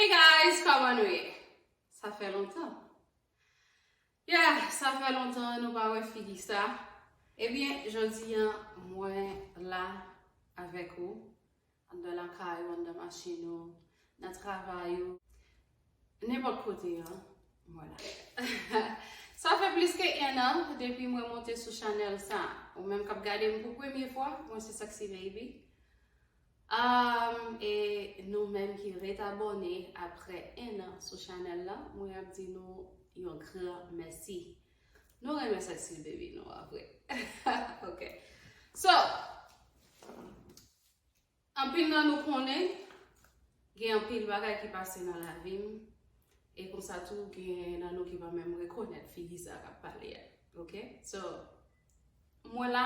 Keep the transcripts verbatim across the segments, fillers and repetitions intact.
Hey guys, kòman nou ye? Sa fè lontan. Yeah, sa fè lontan nou pa wè figi sa. Ebyen, jodi a, mwen la avèk ou, anndan lakay ou, anndan machin ou, nan travay ou, nenpòt kote a, mwen la. Sa fè plis ke en an depi mwen monte sou chanèl sa. Ou menm k ap gade m pou premye fwa, mwen se Sexy Baby. Um, e nou menm ki ret abòne apre en an sou chanèl la, mwen ap di nou yon gran mèsi. Nou renmen Sexy Baby nou, apre. Ok. So, anpil nan nou konnen, gen anpil bagay ki pase nan lavi m, e konsa tou, gen nan nou ki pa menm rekonèt figi sa k ap pale a. Ok? So, mwen la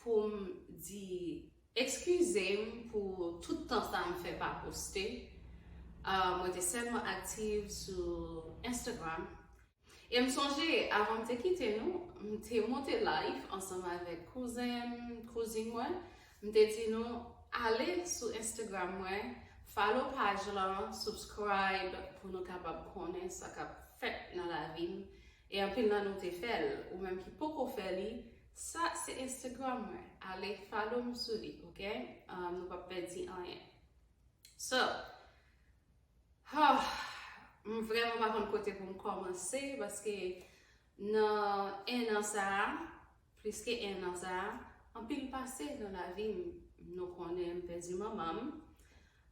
pou m di, eskize m pou tout tan sa m fè pa poste. Ah, mwen te sèlman aktif sou Instagram. E m sonje, avan m te kite nou, m te monte live ansanm avèk kouzen m, kouzin mwen. M te di nou, ale sou Instagram mwen, follow paj lan, subscribe pou nou kapab konnen sa k ap fèt nan lavi m. E anpil nan nou te fè l. Ou menm ki poko fè li, sa se Instagram mwen. Ale follow m sou li, ok? Um, nou p ap pèdi anyen. So, ah, m vrèman pa konn kote pou m kòmanse, paske nan en an sa a, plis ke en an sa a, anpil pase nan lavi m. Nou konnen m pèdi manman m.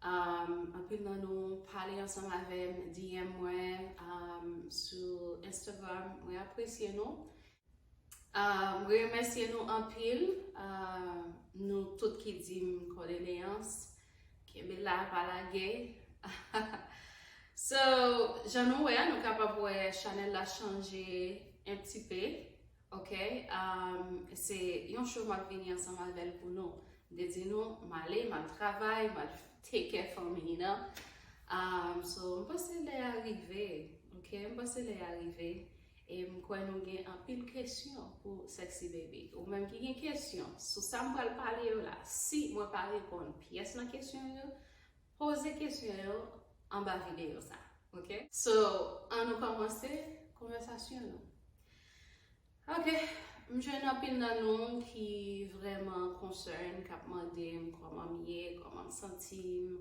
Um, anpil nan nou pale ansanm avè m, D M mwen, um, sou Instagram. Mwen apresye nou. Ah, mwen remèsye nou anpil. Ah, nou tout ki di m kondoleyans. Kenbe la, pa lage. So, jan nou wè a, nou kapab wè chanèl la chanje un petit peu. Ok? Um, se yon show m ap vini ansanm avè l pou nou. M te di nou, m ale, m al travay, m al take care fanmi nan. Um, so, m panse lè a rive. Ok? M panse lè a rive. E m kwè nou gen anpil kesyon pou Sexy Baby. Ou menm ki gen kesyon sou sa m pral pale yo la, si mwen pa reponn pyès nan kesyon yo, poze kesyon yo anba videyo sa. Ok? So, ann nou kòmanse konvèsasyon nou. Ok, m jwenn anpil nan nou ki vrèman concern, k ap mande m kòman m ye, kòman m santi m,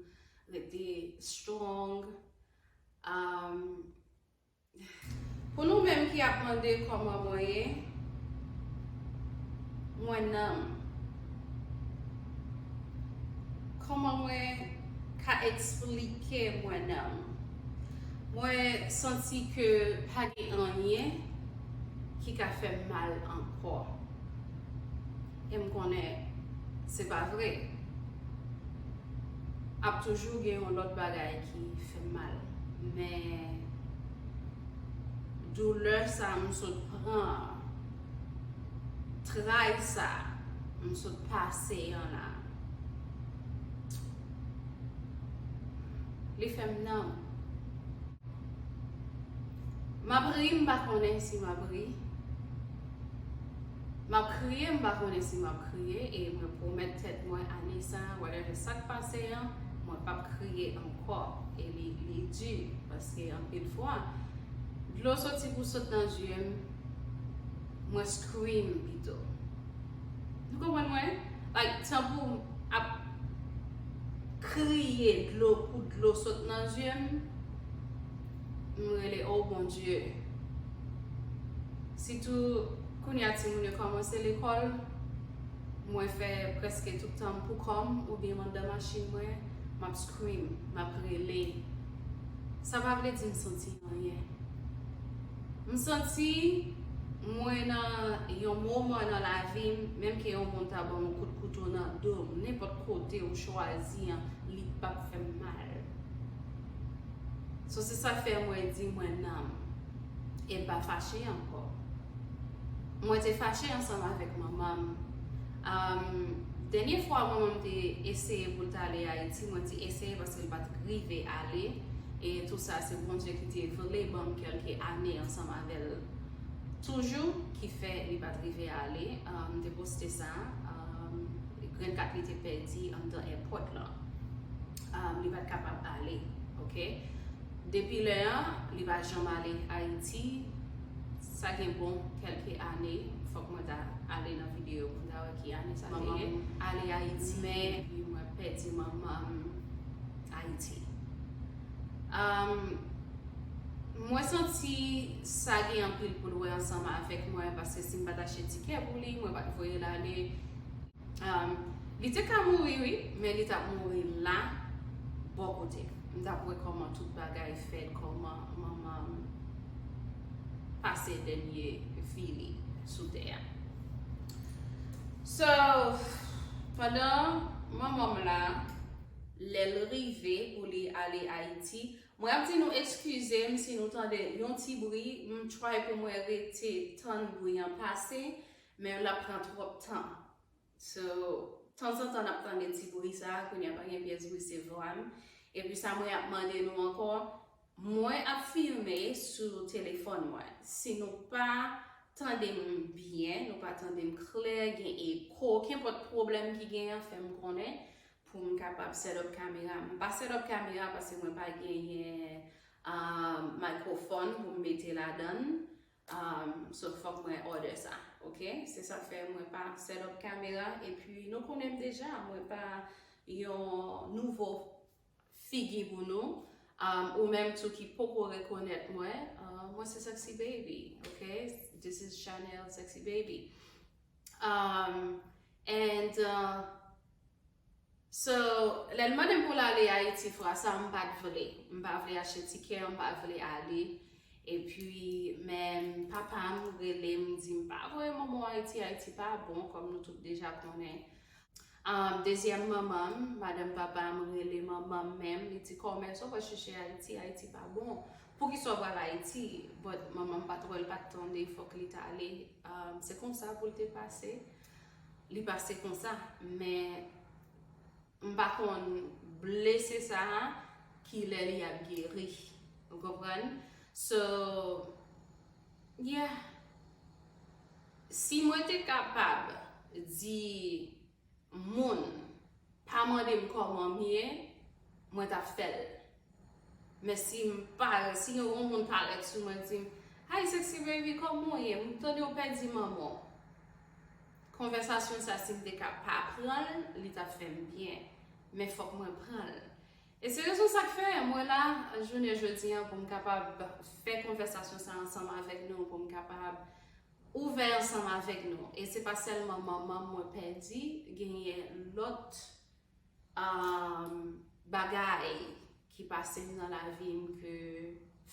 rete strong. Um, Pou nou menm ki ap mande kòman mwen ye, mwen nanm. Kòman mwen ka eksplike mwen nanm? Mwen santi ke pa gen anyen ki ka fè m mal ankò. E m konnen se pa vre. Ap toujou gen yon lòt bagay ki fè m mal. Men doulè sa m sot pran an, tray sa m sot pase an la, li fè m nanm. M ap ri, m pa konnen si m ap ri. M ap kriye, m pa konnen si m ap kriye. E mwen pwomèt tèt mwen, ane sa, whatever sa k pase an, mwen p ap kriye ankò. E li, li di, paske anpil fwa, dlo soti pou sot nan zye m, mwen scream pito. Nou konprann mwen? Like, tankou m ap kriye dlo pou dlo sot nan zye m, m rele, "O Bondye." Sitou kounye a timoun yo kòmanse lekòl, mwen fè prèske tout tan m pou kò m oubyen m anndan machin mwen, m ap scream, m ap rele. Sa pa vle di m santi anyen. M santi mwen nan yon moman nan lavi m, menm ke yon moun ta ban m yon kout kouto nan do m, nenpòt kote ou chwazi an, li p ap fè m mal. So, se sa k fè mwen di mwen nanm e m pa fache ankò. Mwen te fache ansanm avèk manman m. Um, dènye fwa manman m te eseye pou l t ale Ayiti, mwen di eseye paske l pa t rive ale. E tou sa, se Bondye ki te vle ban m kèlke ane ansanm avè l. Toujou ki fè li pa t rive ale. Um, m te poste sa. Um, grenn kat li te pèdi anndan èpòt lan. Um, li pa t kapab ale. Ok. Depi lè an, li pa janm ale Ayiti. Sa gen bon kèlke ane, fòk mwen ta ale nan videyo pou ta wè ki ane sa te ye. Ale Ayiti, men epi mwen pèdi manman m Ayiti. Um, mwen santi sa gen anpil pou l wè ansanm avèk mwen, paske si m pa t achte tikè pou li, mwen pa t voye l ale. Um, li te ka mouri, wi, men li t ap mouri la, bò kote m. M t ap wè kòman tout bagay fèt, kòman manman m pase dènye vi li sou tè a. So, pandan manman m la, lè l rive pou li ale Ayiti, mwen ap di nou eskize m si nou tande yon ti bri, m try pou mwen rete tann bri an pase, men l ap pran twòp tan. So, tanzantan n ap tande ti bri sa, kounye a pa gen pyès bri, se vwa m. Epi sa mwen ap mande nou ankò, mwen ap filme sou telefòn mwen. Si nou pa tande m byen, nou pa tande m klè, gen eko, kenpòt pwoblèm ki genyen, fè m konnen pou m kapab set up kamera. M pa set up kamera paske mwen pa genyen um, mikrofòn pou m mete ladan l. Um, so fòk mwen order sa, ok? Se sa k fè mwen pa set up kamera, epi nou konnen m deja, mwen pa yon nouvo figi pou nou. Um, ou menm tou ki poko rekonèt mwen, uh, mwen se Sexy Baby, ok? This is Chanel Sexy Baby. Um, and uh, So, lè l mande m pou l ale Ayiti fwa sa, m pa t vle. M pa vle achte tikè, m pa vle ale. Epi, men papa m rele m, di m pa voye manman w Ayiti, Ayiti pa bon, kòm nou tout deja konnen. Um, dezyèm manman m, madanm papa m rele manman m menm, li di, kòman sa w pral chèche Ayiti, Ayiti pa bon. Poukisa w pral Ayiti? But manman m pa t wè l pa t tande, fòk li t ale. Um, se konsa pou l te pase. Li pase konsa, men m pa konn blese sa a, ki lè li ap geri. Ou konprann? So, yeah. Si mwen te kapab di moun pa mande m kòman m ye, mwen t ap fè l. Men si m parèt, si yon moun parèt sou mwen, di m, "Hi, Sexy Baby, kòman w ye? M tande w pèdi manman w." Konvèsasyon sa, si m te ka pa pran l, li t ap fè m byen. Men fòk mwen pran l. E se rezon sa k fè mwen la, jounen jodi a, pou m kapab fè konvèsasyon sa ansanm avèk nou, pou m kapab ouvè ansanm avèk nou. E se pa sèlman manman m mwen pèdi, genyen lòt um, bagay ki pase m nan lavi m ke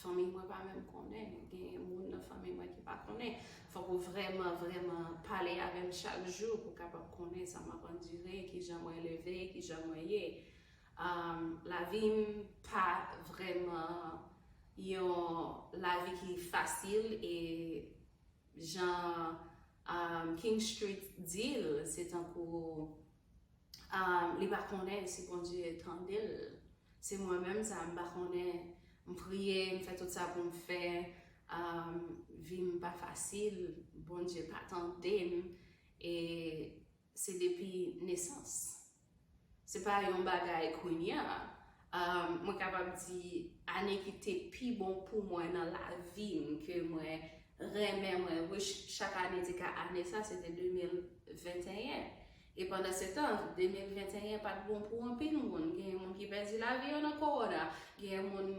fanmi mwen pa menm konnen. Gen moun nan fanmi mwen ki pa konnen. Fòk ou vrèman, vrèman pale avè m chak jou pou kapab konnen sa m ap andire, kijan mwen leve, kijan mwen ye. Um, lavi m pa vrèman yon lavi ki fasil e jan um, King Street di l, se tankou um, li pa konnen si Bondye tande l. Se mwen menm sa, m pa konnen, m priye, m fè tout sa pou m fè, um, vi m pa fasil, Bondye pa tande m, e se depi nesans. Se pa yon bagay kounye a. Um, mwen kapab di ane ki te pi bon pou mwen nan lavi m, ke mwen renmen, mwen wish chak ane te ka ane sa, se te de mil venteyen. E pandan se tan, de mil venteyen pa t bon pou anpil moun. Gen moun ki pèdi lavi yo nan kowona. Gen moun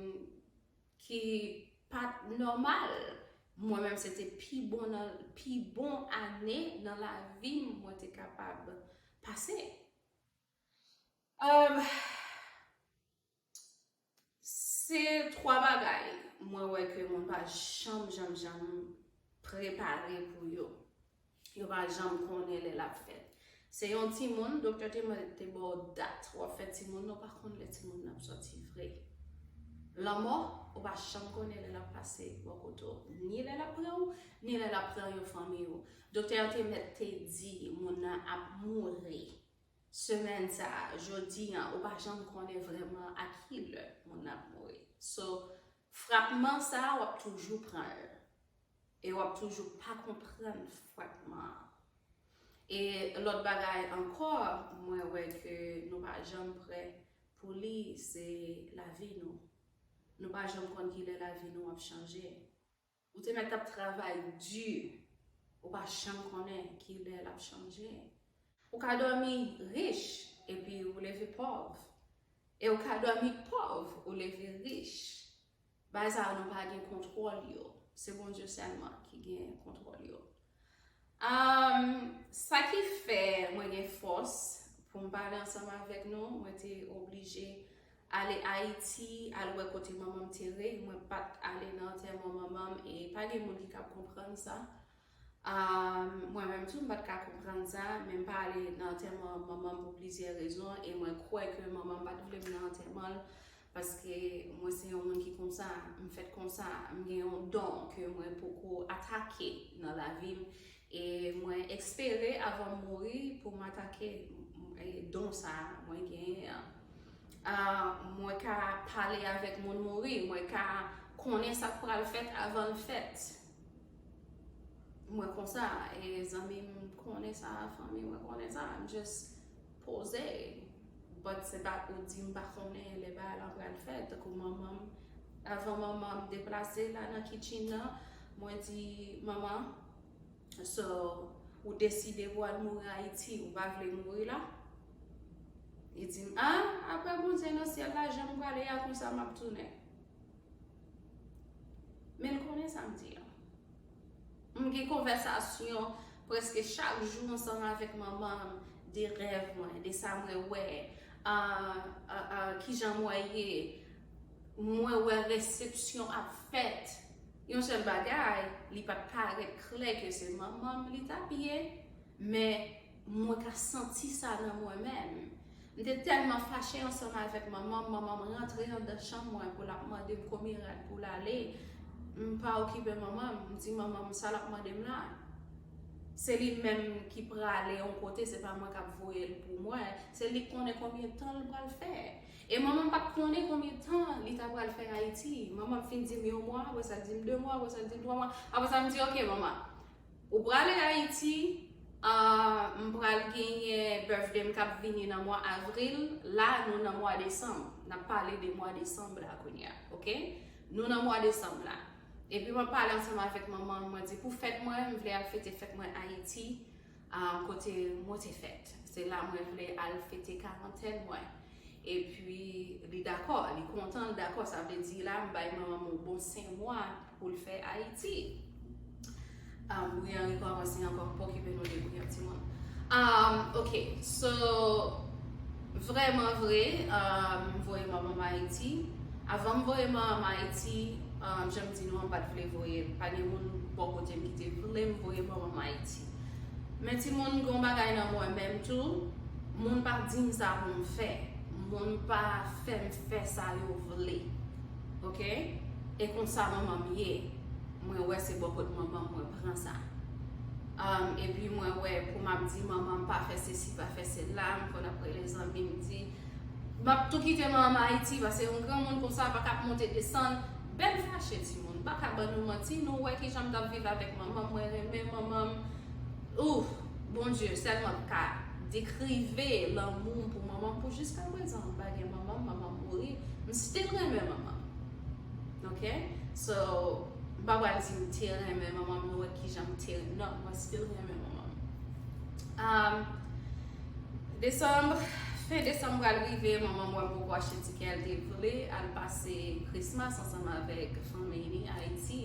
ki pa t nòmal. Mwen menm, se te pi bon nan, pi bon ane nan lavi m mwen te kapab pase. Um, se twa bagay mwen wè ke moun pa janm, janm, janm prepare pou yo. Yo pa janm konnen lè l ap fèt. Se yon timoun, doktè te mande, te ba w dat w ap fè timoun nan, w pa konn lè timoun nan ap sòti vre. Lanmò, ou pa janm konnen lè l ap pase bò kote w, ni lè l ap pran w, ni lè l ap pran yon fanmi w. Doktè an te mèt te di moun nan ap mouri semèn sa a, jodi an, ou pa janm konnen vrèman a ki lè moun nan ap mouri. So, frapman sa a, w ap toujou pran l. E w ap toujou pa konprann frapman an. E lòt bagay ankò, mwen wè ke nou pa janm prè pou li, se lavi nou. Nou pa janm konn kilè lavi nou ap chanje. Ou te mèt ap travay di, ou pa janm konnen kilè l ap chanje. Ou ka dòmi rich epi ou leve pòv. E ou ka dòmi pòv, ou leve rich. Bagay sa yo nou pa gen kontwòl yo. Se Bondye sèlman ki gen kontwòl yo. Um, sa ki fè mwen gen fòs pou m pale ansanm avèk nou, mwen te oblije ale Ayiti, al wè kote manman m te re. Mwen pa t ale nan antèman manman m, e pa gen moun ki ka konprann sa. Um, mwen menm tou, m pa t ka konprann sa, men m pa ale nan antèman manman m pou plizyè rezon, e mwen kwè ke manman m pa t vle m nan antèman l, paske mwen se yon moun ki konsa, m fèt konsa, m gen yon don ke mwen poko atake nan lavi m, e mwen espere avan m mouri pou m atake, e, don sa a mwen genyen an. Ah, mwen ka pale avèk moun mouri, mwen ka konnen sa k pral fèt avan l fèt. Mwen konsa, e zanmi m konnen sa, fanmi mwen konnen sa, m just poze. But se pa pou di m pa konnen lè bagay lan pral fèt. Tankou manman m, avan manman m deplase la nan kitchen nan, mwen di, "Manman, so, ou deside pou al mouri Ayiti, ou pa vle mouri la?" Li di m, "A, apre Bondye nan syèl la, jan m prale a, konsa m ap tounen." Men l konnen sa m di an. M gen konvèsasyon prèske chak jou ansanm avèk manman m de rèv mwen, de sa mwen wè, a, a, a, kijan mwen ye. Mwen wè resepsyon ap fèt. Yon sèl bagay, li pa t parèt klè ke se manman m li t ap ye, men mwen ka santi sa nan mwen menm. M te tèlman fache ansanm avèk manman m, manman m rantre anndan chanm mwen pou l ap mande m konbyen rad pou l ale. M pa okipe manman m, m di manman m sa l ap mande m la. Se li menm ki prale yon kote, se pa mwen k ap voye l pou mwen. Se li k konnen konbyen tan l pral fè. E manman m pa t konnen konbyen tan li ta pral fè Ayiti. Manman m fin di m yon mwa, apre sa l di m de mwa, apre sa l di m twa mwa. Apre sa m di, "Oke, manman, ou prale Ayiti, ah, m pral genyen birthday m k ap vini nan mwa avril, la nou nan mwa desanm." N ap pale de mwa desanm la kounye a, oke? Nou nan mwa desanm la. Epi mwen pale ansanm avèk manman m, mwen di, "Pou fèt mwen, m vle al fete fèt mwen Ayiti, ah, kote mwen te fèt. Se la mwen vle al fete karantèn mwen." Epi li dakò, li kontan, li dakò. Sa vle di la, m bay manman m yon bon senk mwa pou l fè Ayiti. Um, wi, an rekòmanse ankò, m pa okipe nou de wi, an timoun. Um, ok, so, vrèman vre, um, m voye manman m Ayiti. Avan m voye manman m Ayiti, um, jan m di nou an, m pa t vle voye l. Pa gen moun bò kote m ki te vle m voye manman m Ayiti. Men timoun, gen yon bagay nan mwen menm tou, moun pa di m sa pou m fè. Moun pa fè m fè sa yo vle. Ok? E konsa manman m ye. Mwen wè se bò kot manman m mwen pran sa. Um, epi mwen wè pou m ap di manman m pa fè sesi, pa fè sela, m konn ap rele zanmi m di, m ap tou kite manman m Ayiti, paske yon granmoun konsa pa ka ap monte desann. Bèl fache timoun, m pa ka ban nou manti, nou wè kijan m t ap viv avèk manman m, mwen renmen manman m. Ouf, Bondye sèlman ka dekrive lanmou m pou manman m. Pou jiska prezan, m pa gen manman m, manman m mouri, m still renmen manman m. Ok? So, m pa pral di m te renmen manman m, nou wè kijan m te, non, mwen still renmen manman m. Um, desanm, fen desanm pral rive, manman m wè m poko achte tikè, l te vle al pase Christmas ansanm avèk fanmi li Ayiti.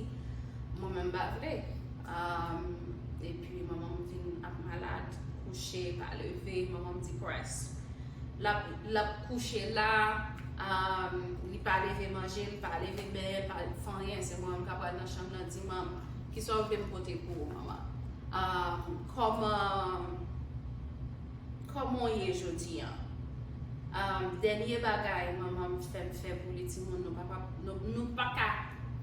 Mwen menm m pa vle. Um, epi manman m vin ap malad, kouche, pa leve, manman m depressed. L ap, l ap kouche la, um, li pa leve manje, li pa leve benyen, pa fè anyen. Se mwen menm k ap al nan chanm nan, di, "Manm, kisa w vle m pote pou ou, manman? Um, kòman, kòman w ye jodi an?" Um, dènye bagay manman m fè m fè pou li, timoun, nou pa, pa, nou, nou pa ka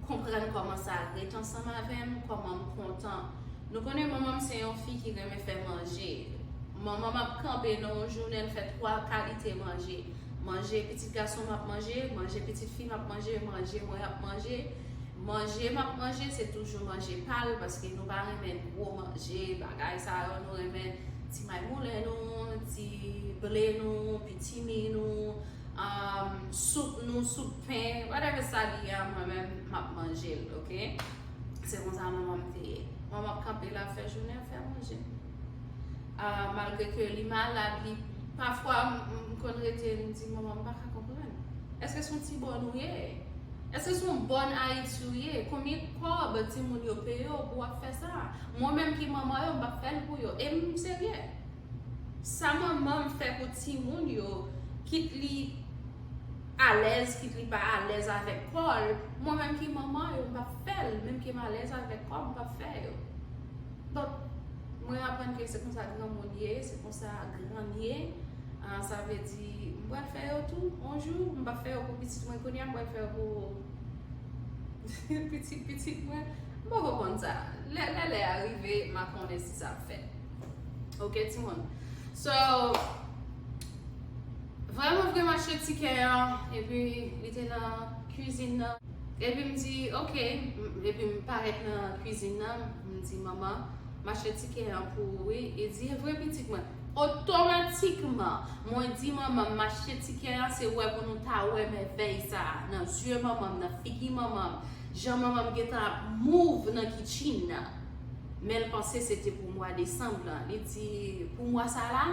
konprann kòman sa ret ansanm avè m, kòman m kontan. Nou konnen manman m se yon fi ki renmen fè manje. Manman m ap kanpe nan yon jounen, l fè twa kalite manje. Manje pitit gason m ap manje, manje pitit fi m ap manje, manje mwen ap manje. Manje m ap manje, se toujou manje pa l, paske nou pa renmen gwo manje, bagay sa yo, nou renmen ti maymoulen nou, ti ble nou, pitimi nou, um, soup nou, soup pen, whatever sa li ye a, mwen menm, m ap manje l, oke? Se konsa manman m te ye. Manman ap kanpe la, fè jounen, fè manje. Ah, malgre ke li malad, li, pafwa, m, m konn rete, m di, "Manman, m pa ka konprann. Èske se yon ti bòn ou ye? Èske se yon bòn Ayiti ou ye? Konbyen kòb timoun yo peye w pou w ap fè sa?" Mwen menm ki manman yo, m p ap fè l pou yo. E m serye. Sa manman m fè pou timoun yo, kit li alèz, kit li pa alèz avèk kò l, mwen menm ki manman yo, m p ap fè l, menm ke m alèz avèk kò m, m p ap fè yo. Donk, mwen aprann ke se konsa granmoun ye, se konsa grann ye. Ah, sa vle di, m pral fè yo tou, yon jou, m p ap fè yo pou pitit mwen kounye a, m pral fè yo pou pitit, pitit mwen. M poko konn sa. Lè, lè, lè a rive, m a konnen si sa ap fèt. Oke, timoun. So, vrèman, vrèman, m achte tikè an, epi li te nan kwizin nan. Epi m di, "Oke," m, epi m parèt nan kwizin nan, m di, "Manman, m achte tikè an pou ou, wi." Li di, "E vre, pitit mwen?" Otomatikman, mwen di manman m, "M achte tikè an, se wè pou nou ta wè mèvèy sa a." Nan zye manman m, nan figi manman m, jan manman m gentan ap move nan kitchen nan. Men l panse se te pou mwa desanm lan. Li di, "Pou mwa sa la?"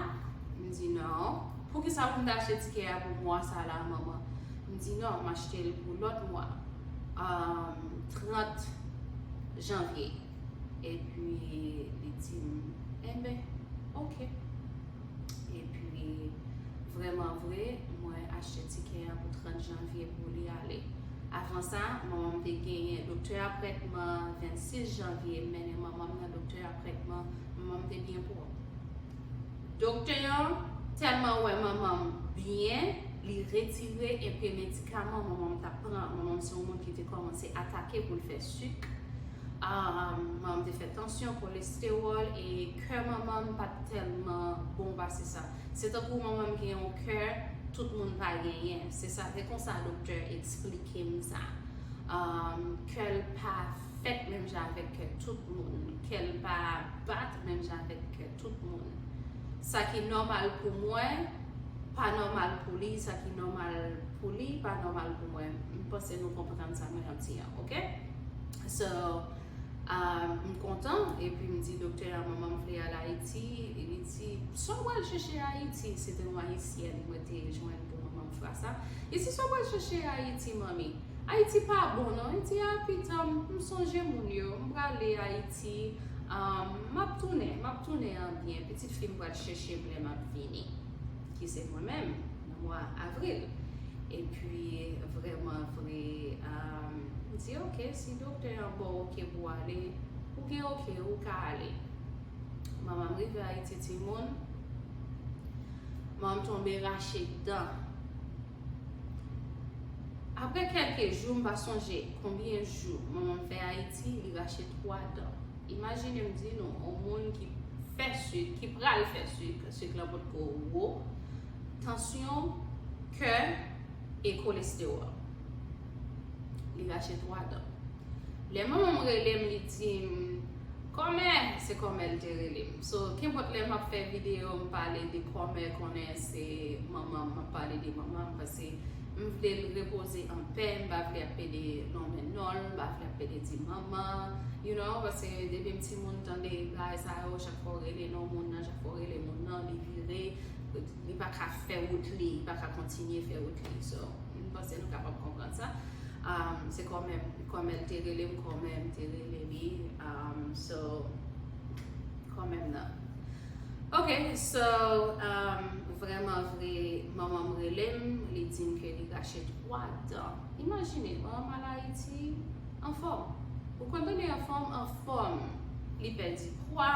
M di, "Non. Poukisa pou m ta achte tikè a pou mwa sa la, manman?" M di, "Non, m achte l pou lòt mwa, um, trant janvye." Epi, li di m, "Enben, oke." Epi, vrèman vre, mwen achte tikè a pou trant janvye pou li ale. Avan sa, manman m te genyen, doktè a prèt mwen vennsis janvye, m mennen manman m nan doktè a prèt mwen, manman m te byen pwòp. Doktè an tèlman wè manman m byen, li retire enpe medikaman manman m t ap pran. Manman m se yon moun ki te kòmanse atake pou l fè sik. Ah, manman m te fè tansyon, kolestewòl, e kè manman m pa t tèlman bon pase sa. Se tankou manman m gen yon kè tout moun pa genyen. Se sa, se konsa doktè eksplike m sa. Um, kè l pa fèt menm jan avèk kè tout moun. Kè l pa bat menm jan avèk kè tout moun. Sa ki nòmal pou mwen, pa nòmal pou li. Sa ki nòmal pou li, pa nòmal pou mwen. M panse nou konprann sa mwen ap di an, oke? So, um, m kontan, epi m di doktè a, "Manman m vle al Ayiti." Li di, "Sa w pral chèche Ayiti?" Se te yon ayisyèn mwen te jwenn pou manman m fè sa. Li di, "Sa w pral chèche Ayiti, manmi? Ayiti pa bon, non." Li di, "A, pitan, m sonje moun yo, m prale Ayiti, um, m ap tounen, m ap tounen an byen. Pitit fi m pral chèche m lè m ap vini." Ki se mwen menm, nan mwa avril. Epi, vrèman vre, um, m di, "Oke, si doktè an ba w oke pou w ale, ou gen oke, ou ka ale." Manman m rive Ayiti, timoun, manman m tonbe rache dan. Apre kèlke jou, m pa sonje konbyen jou manman m fè Ayiti, li rache twa dan. Imajine m di nou, yon moun ki fè sik, ki pral fè sik, sik lan potko wo, tansyon, kè e kolestewòl. Li rache twa dan. Lè manman m rele m, li di m, "Kòmè," se kòmè l te rele m. So, kenpòt lè m ap fè videyo, m pale de kòmè, konnen se manman m, m ap pale de manman m, paske m vle l repoze an pè, m pa vle ap pede lonmen non l, m pa vle ap pede di manman, you know, paske depi m timoun tande bagay sa yo, chak fwa w rele non moun nan, chak fwa w rele moun nan, li vire, li pa ka fè wout li, li pa ka kontinye fè wout li. So, m panse nou kapab konprann sa. Um, se kòmè, kòmè l te rele m, kòmè m te rele li. Um, so, kòmè m nan. Ok, so, um, vrèman vre, manman m rele m, li di m ke li rache twa dan. Imajine, manman m al Ayiti anfòm. Ou konn tande anfòm, anfòm. Li pèdi pwa,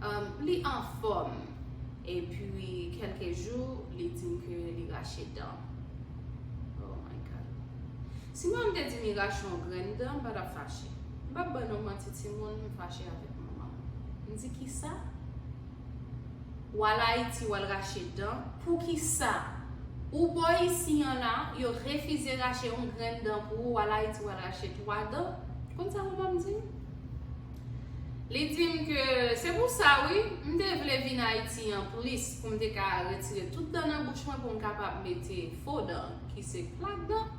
um, li anfòm. Epi, kèlke jou, li di m ke li rache dan. Oh my God. Si manman m te di m li rache yon grenn dan, m pa t ap fache. M p ap ban nou manti, timoun, m fache avèk manman m. M di, "Kisa? W al Ayiti, w al rache dan? Poukisa? Ou bò isi an la, yo refize rache yon grenn dan pou ou, w al Ayiti, w al rache twa dan?" Konn sa manman m di m? Li di m ke se pou sa wi, m te vle vin Ayiti anplis pou m te ka retire tout dan nan bouch mwen pou m kapab mete fo dan ki se plak dan.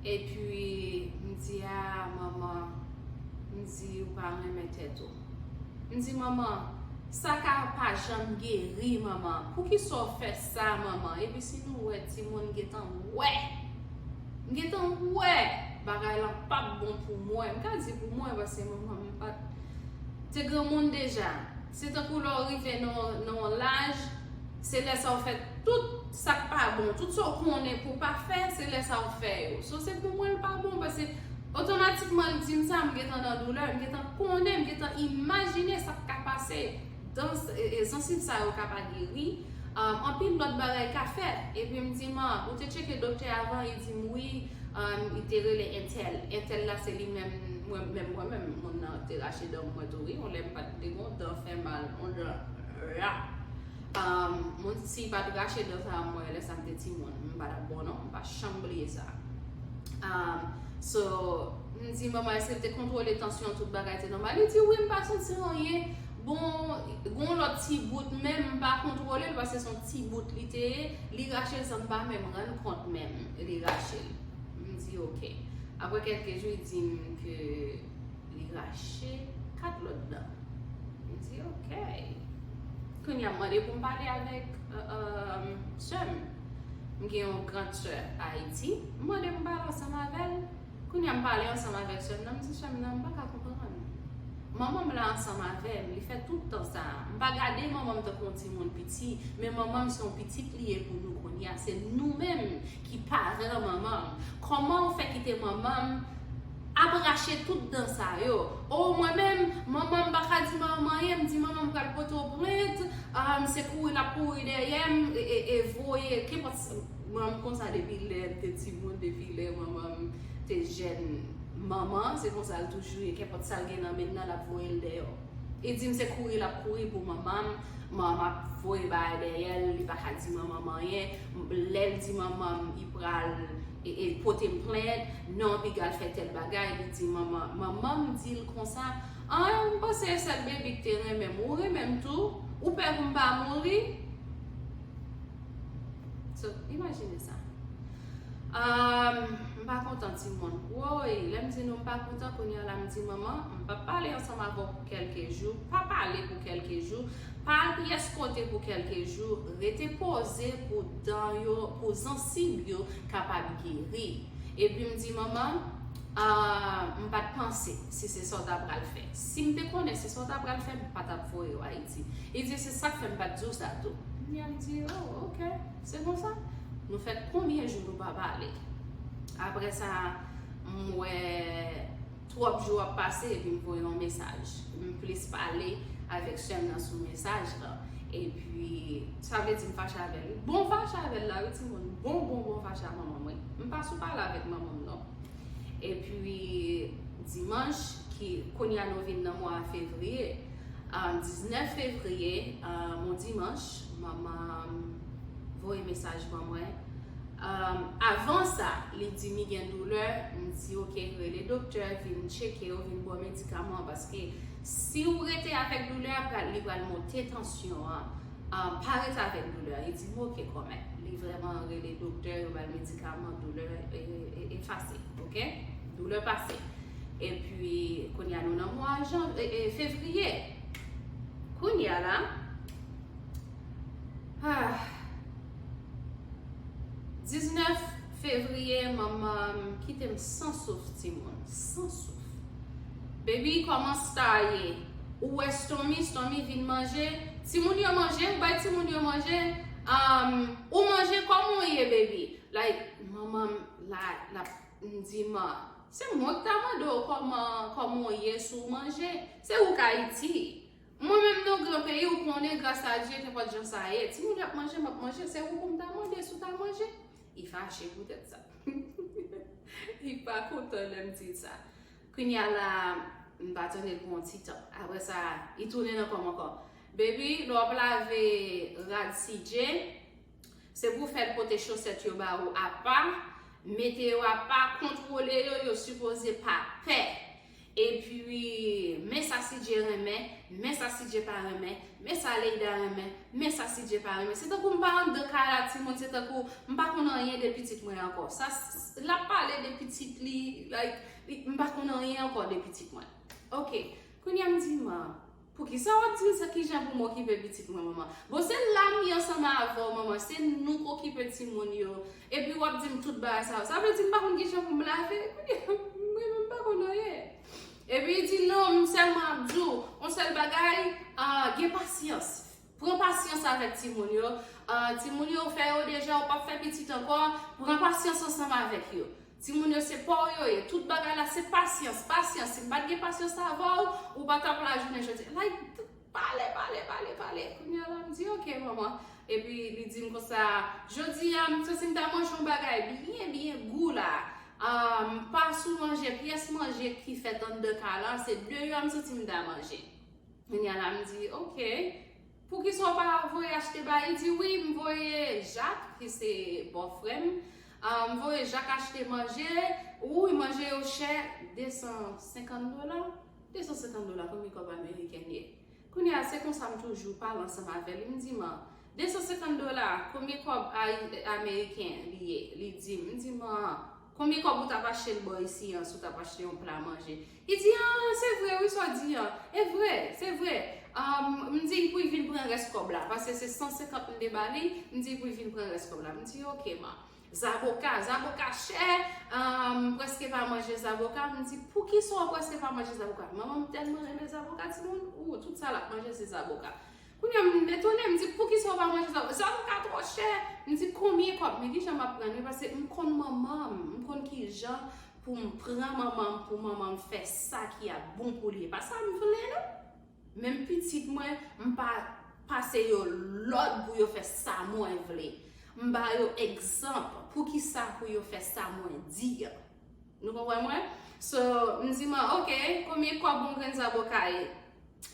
Epi m di a manman, m di ou pa renmen tèt ou. M di manman, sa ka pa janm geri manman, poukisa w fè sa manman? Epi si nou wè timoun gentan wè, m gentan wè bagay lan p ap bon pou mwen. M ka di pou mwen paske manman m pa t, te granmoun deja. Se tankou lè w rive nan nan yon laj, se lè sa w fè tout sa k pa bon, tout sa w konnen pou w pa fè, se lè sa w fè yo. So se pou mwen l pa bon paske otomatikman l di m sa, m gentan nan doulè, m gentan konnen, m gentan imajine sa k ka pase. Dan e, e, zansiv sa yo ka pa geri. Um, anpil lòt bagay ka fèt. Epi m di man, ou te tcheke doktè avan? Li di m wi, um, li te rele entèl. Entèl la se li menm, mwen menm, mwen menm, moun nan te rache dan mwen tou wi. Yon lè m pa t te gon dan fè mal, yon dan la. Um, moun si li pa t rache dan sa mwen, lè sa m te timoun, m pa t ap bon non, m pa janm bliye sa. Um, so, m di manman, èske l te kontwole tansyon, tout bagay te nòmal? Li di wi, m pa santi anyen. Bon, gon lòt ti bout, men m pa kontwole l paske se yon ti bout li te ye. Li rache l san m pa menm rann kont menm li rache l. M di oke. Apre kèlke jou, li di m ke li rache kat lòt dan. M di oke. Kounye a m mande pou m pale avèk uh, uh, sè m. M gen yon grand sè Ayiti. M mande pou m pale ansanm avè l. Kounye a m pale ansanm avèk sè m nan, m di sè m nan, m pa ka konprann. Manman m la ansanm avè m, li fè tout tan sa a. M pa gade manman m tankou yon timoun piti, men manman m se yon pitit li ye pou nou kounye a. Se nou menm ki paran manman m. Kòman w fè kite manman m ap rache tout dan sa yo? O mwen menm, manman m pa ka di manman m anyen, m di manman m pral pote w plent, um, se kouri l ap kouri dèyè m, e, e, e voye, kenpòt, mwen m konsa depi lè m te timoun, depi lè manman m te jèn manman, se konsa l toujou ye, kenpòt sa l gen nan men l nan, l ap voye l dèyè w. Li di m se kouri l ap kouri pou manman m, manman m ap voye bagay dèyè l, li pa ka di manman m anyen. Lè l di manman m, li pral e, e, pote m plent, non, piga l fè tèl bagay, li di manman, manman m di l konsa, an, m panse e sèl baby k te renmen m, ou renmen m tou, ou pè pou m pa mouri? So, imajine sa. Um, m pa kontan timoun. Woy, lè m di nou m pa kontan, kounye a la m di manman, m p ap pale ansanm avè w pou kèlke jou, pa pale pou kèlke jou, pa al pyès kote pou kèlke jou, rete poze pou dan yo, pou zansiv yo kapab geri. Epi m di manman, ah, m pa t panse si se sa w ta pral fè. Si m te konnen se sa w ta pral fè, m pa t ap voye w Ayiti. Li di se sa k fè m pa t di w sa tou. M di, oh, ok, se konsa. Nou fè konbyen jou nou pa pale? Apre sa, m wè twòp jou ap pase epi m voye yon mesaj. M plis pale avèk sè m nan sou mesaj lan. Epi, sa vle di m fache avè l. Bon fache avè l la, wi, timoun. Bon, bon, bon fache a manman m, wi. M pa sou pale avèk manman m, non. Epi, dimanch, ki, kounye a nou vin nan mwa fevriye, ah, diznèf fevriye, ah, yon dimanch, manman m voye mesaj ban mwen. Um, avan sa, li di m li gen doulè, m di, oke, rele doktè, vin tcheke yo, vin ba w medikaman, paske si w rete avèk doulè a, pral, li pral monte tansyon an. Um, pa rete avèk doulè a. Li di m, oke, kòmè. Li vrèman rele doktè, yo ba l medikaman, doulè e, e, efase, oke? Doulè pase. Epi, kounye a nou nan mwa jan, e, e, fevriye. Kounye a la, ah, diznèf fevriye, manman m kite m san souf, timoun, san souf. Baby, kòman sa ye? Ou wè Stormy, Stormy vin manje. Timoun yo manje, ou bay timoun yo manje. Um, ou manje, kòman w ye, baby? Like, manman m la, la, m di, man, se mwen ki ta mande w kòman, kòman w ye, si w manje. Se ou k Ayiti. Mwen menm nan gran peyi, ou konnen, gras a Dye, kenpòt jan sa ye. Timoun yo ap manje, m ap manje, se ou pou m ta mande si w ta manje. Li fache poutèt sa. Li pa kontan lè m di l sa. Kounye a la, m pa tande l pou yon ti tan. Apre sa, li tounen nan kò m ankò. Baby, lè w ap lave rad C J, se pou w fè l pote chosèt yo ba ou apa, mete yo apa, kontwole yo, yo sipoze pa pè. Epi, men sa C J Dje renmen, men sa si Dje pa renmen, men sa Leida renmen, men sa si Dje pa renmen. Se tankou m pa anndan kay la, timoun, se tankou m pa konn anyen de pitit mwen ankò. Sa, l ap pale de pitit li, like, li, m pa konn anyen ankò de pitit mwen. Ok, kounye a m di, man, poukisa w ap di m sa, kijan pou m okipe pitit mwen, manman? Bon, se la m ye ansanm avè w, manman, se nou k okipe timoun yo. Epi w ap di m tout bagay sa yo. Sa vle di m pa konn kijan pou m lave? Kounye a, mwen menm m pa konn anyen. Epi li di, non, m sèlman ap di w, yon sèl bagay, ah, gen pasyans. Pran pasyans avèk timoun yo. Ah, timoun yo, fè yo deja, ou p ap fè pitit ankò, pran pasyans ansanm avèk yo. Timoun yo, se pa w yo ye. Tout bagay la, se pasyans, pasyans. Si m pa t gen pasyans avè w, ou pa t ap la jounen jodi. Like, pale, pale, pale, pale. Kounye a la, m di, ok, manman. Epi li di m konsa, jodi a, m santi m ta manje yon bagay byen, byen gou la. Ah, m pa sou manje, pyès manje ki fèt anndan kay la, se deyò m santi m ta manje. Kounye a la, m di, ok, poukisa w pa voye achte bagay? Li di, wi, m voye Jak, ki se bòfrè m, ah, m voye Jak achte manje. Wi, manje yo chè, de san senkant dola. De san senkant dola, konbyen kòb ameriken ye? Kounye a, se konsa m toujou pale ansanm avè li. M di, man, de san senkant dola, konbyen kòb ay-, ameriken li ye? Li di m, m di, man, konbyen kòb ou t ap achte l bò isi an, si w t ap achte yon pla manje? Li di, ah, se vre, wi, sa w di an. E vre, se vre. Ah, m di pou l vin pran rès kòb la, paske se san senkant m te ba li, m di pou l vin pran rès kòb la. M di, ok, man. Zaboka, zaboka chè, ah, m prèske pa manje zaboka. M di, poukisa w prèske pa manje zaboka? Manman m tèlman renmen zaboka, timoun, ou, tout sa l ap manje, se zaboka. Kounye a, m etone, m di, poukisa w pa manje zaboka? Zaboka twò chè. M di, konbyen kòb? Men kijan m ap pran li? Paske m konn manman m, m konn kijan pou m pran manman m, pou manman m fè sa ki ap bon pou li. E pa sa m vle, non. Menm pitit mwen, m pa pase yo lòd pou yo fè sa mwen vle. M ba yo egzanp pou ki sa pou yo fè sa mwen di an. Nou konprann mwen? So, m di man, ok, konbyen kòb yon grenn zaboka ye?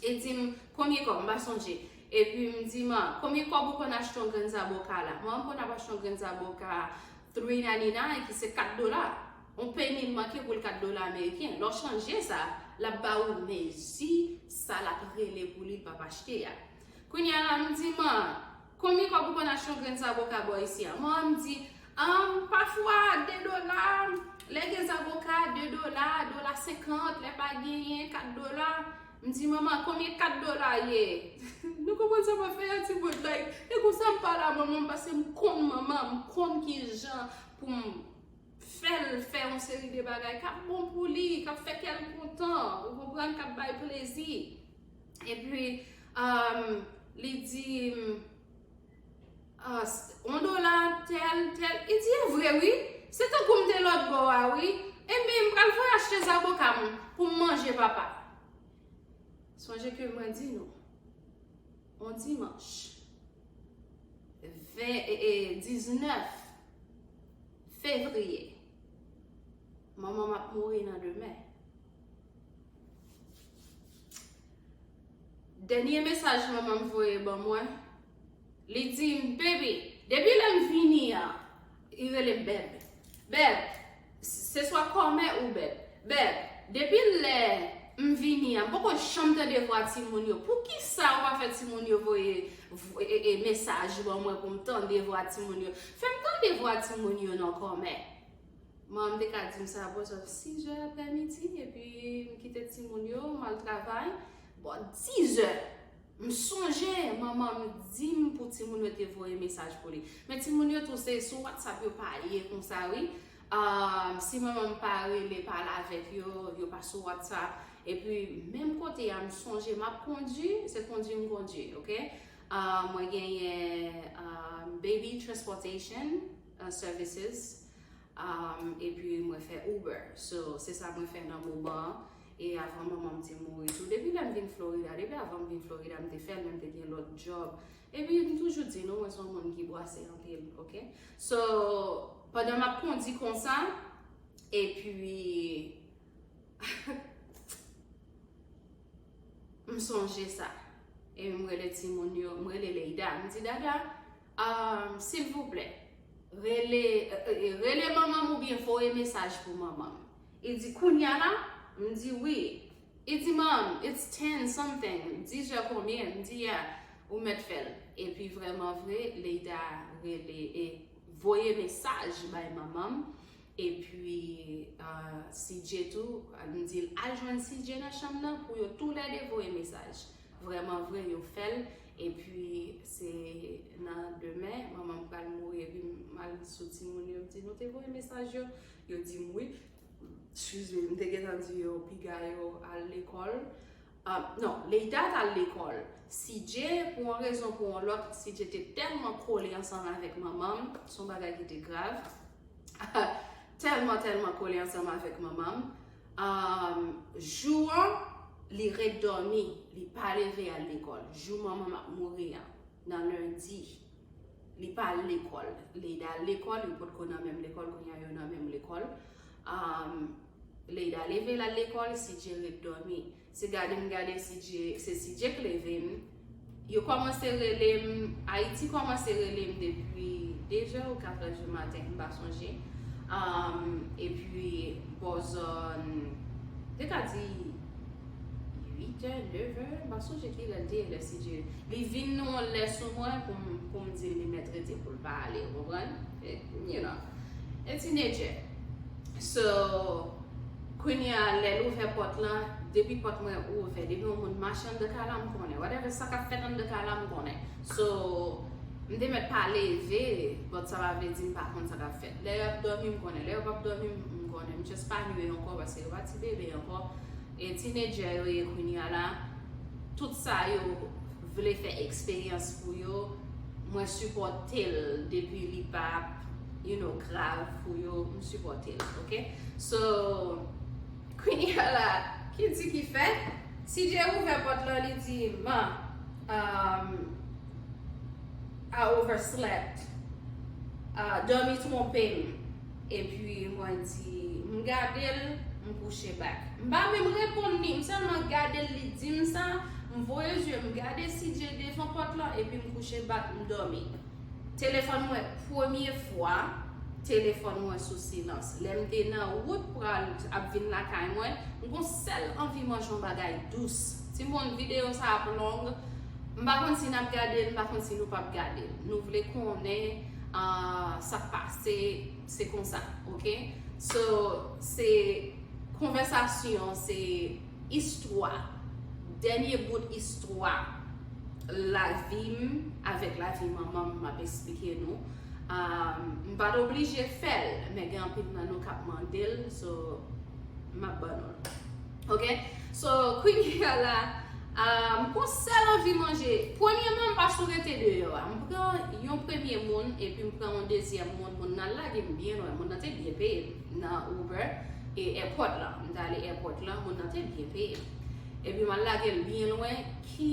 E di m, konbyen kòb? M pa sonje. Epi m di man, konbyen kòb ou konn achte yon grenn zaboka la? Mwen, m konn ap achte yon grenn zaboka three ninety-nine, ki se kat dola. On peni manke pou l kat dola ameriken. Lè w chanje sa, l ap ba ou mezi sa l ap rele pou li, l p ap achte a. Kounye a la, m di, man, konbyen kòb ou konn achte yon grenn zaboka bò isi a? Man, m di, um, pafwa, de dola, lè gen zaboka, de dola, dola senkant, lè pa genyen, kat dola. M di, manman, konbyen kat dola ye? Nou konprann sa m ap fè a, ti bout, like, e konsa m pale a manman m, paske m konn manman m, m konn ki jan pou m fè l fè yon seri de bagay k ap bon pou li, k ap fè kè l kontan, ou konprann, k ap bay plezi. Epi, um, li di m, ah, s-, yon dola, tèl, tèl. Li di, e vre, wi. Se tankou m te lòt bò a, wi. Ebyen, m pral voye achte zaboka m pou m manje, papa. Sonje ke mwen di nou, yon dimanch, ven, e, e, diznèf fevriye, manman m ap mouri nan demen. Dènye mesaj manman m voye ban mwen, li di m, baby, depi lè m vini an, li rele m bèb. Bèb, se swa kòmè ou bèb. Bèb, depi lè m vini an, m poko janm tande vwa timoun yo. Poukisa ou pa fè timoun yo voye v-, e, e, mesaj ban mwen pou m tande vwa timoun yo? Fè m tande vwa timoun yo non, kòmè. Manman m te ka di m sa bò sis è aprèmidi, epi m kite timoun yo, m al travay. Bò dis è, m sonje manman m di m pou timoun yo te voye mesaj pou li. Men timoun yo tou se sou WhatsApp yo pa ye konsa, wi. Ah, si manman m pa rele, pale avèk yo, yo pa sou WhatsApp. Epi, menm kote a, m sonje, m ap kondui, se kondui m kondui, ok? Ah, mwen genyen, ah, baby transportation, ah, services. Um, epi mwen fè Uber. So, se sa mwen fè nan moman an. E avan manman m te mouri tou. Depi lè m vin Florida, depi avan m vin Florida, m te fè l, men m te gen lòt djòb. Epi m toujou di nou, mwen se yon moun ki bwase anpil, ok? So, pandan m ap kondi konsa, epi, m sonje sa. E m rele timoun yo, m rele Leida. M di, Dada, um, silvouplè, rele, e, e, rele manman m oubyen voye mesaj pou manman m. Li di, kounye a la? M di, wi. Li di, "Mom, it's ten something, dis zè konbyen?" M di, "Yeah, ou mèt fè l." Epi vrèman vre, Leida rele e voye mesaj bay manman m. Epi uh, C J tou, m di l al jwenn C J nan chanm nan pou yo toulède voye mesaj. Vrèman vre, yo fè l. Epi se nan demen, manman m pral mouri, epi m al sou timoun yo, m di, "Nou te voye mesaj yo?" Yo di m wi. Excuse me, m te gentan di yo, piga yo al lekòl. Uh, non, Leida t al lekòl. C J, pou yon rezon, pou yon lòt, C J te tèlman kole ansanm avèk manman m, se yon bagay ki te grav. Tèlman, tèlman kole ansanm avèk manman m. Um, jou an, li ret dòmi, li pa leve al lekòl. Jou manman m ap mouri an, nan lendi, li pa al lekòl. Leida al lekòl, yo potko nan menm lekòl, kounye a yo nan menm lekòl. Um, Leida leve l al lekòl, C J ret dòmi. Se gade m gade C J, se C J k leve m. Yo kòmanse rele m, Ayiti kòmanse rele m depi de zè ou kat è di maten, m pa sonje. Um, epi, bò zòn, te ka di uit è, nèf è, m pa sonje ki lè l te ye lè C J. Li vin yon lè sou mwen pou m, pou m di l li mèt rete pou l pa ale, ou konprann? E, you know, e teenager. So, kounye a, lè l ouvè pòt lan, depi pòt mwen ouvè, depi yon moun mache anndan kay la, m konnen. Whatever sa k ap fèt anndan kay la, m konnen. So, m te mèt pa leve, but sa pa vle di m pa konn sa k ap fèt. Lè y ap dòmi, m konnen. Lè yo p ap dòmi, m konnen. M just pa nye yo ankò, paske yo pa ti bebe ankò. E teenager yo ye kounye a la, tout sa yo vle fè eksperyans pou yo, mwen sipòte l depi li pa, you know, grav pou yo, m sipòte l, oke? So, kounye a la, ki di ki fèt, C J ouvè pòt lan, li di, "Ma, um, I overslept. Uh, dòmi twonpe m." Epi mwen di, m gade l, m kouche back. M pa menm reponn li, m sèlman gade l, li di m sa, m voye zye m gade C J devan pòt lan, epi m kouche back, m dòmi. Telefòn mwen, premye fwa, telefòn mwen sou silans. Lè m te nan wout pral ap vin lakay mwen, m gon sèl anvi manje yon bagay dous. Timoun, videyo sa ap long. M pa konn si n ap gade l, m pa konn si nou p ap gade l. Nou vle konnen, ah, sa k pase, se konsa, oke? So, se konvèsasyon, se istwa, dènye bout istwa lavi m avèk lavi manman m, m ap esplike nou. Ah, m pa t oblije fè l, men gen anpil nan nou k ap mande l, so, m ap ban nou l. Oke? So, kounye a la, ah, m gon sèl anvi manje. Premyèman, m pa sou rete deyò a. M pran yon premye moun, epi m pran yon dezyèm moun. Moun nan lage m byen lwen. Moun nan te byen peye m nan Uber e airport lan. M t ale airport lan, moun nan te byen peye m. Epi m al lage l byen lwen, ki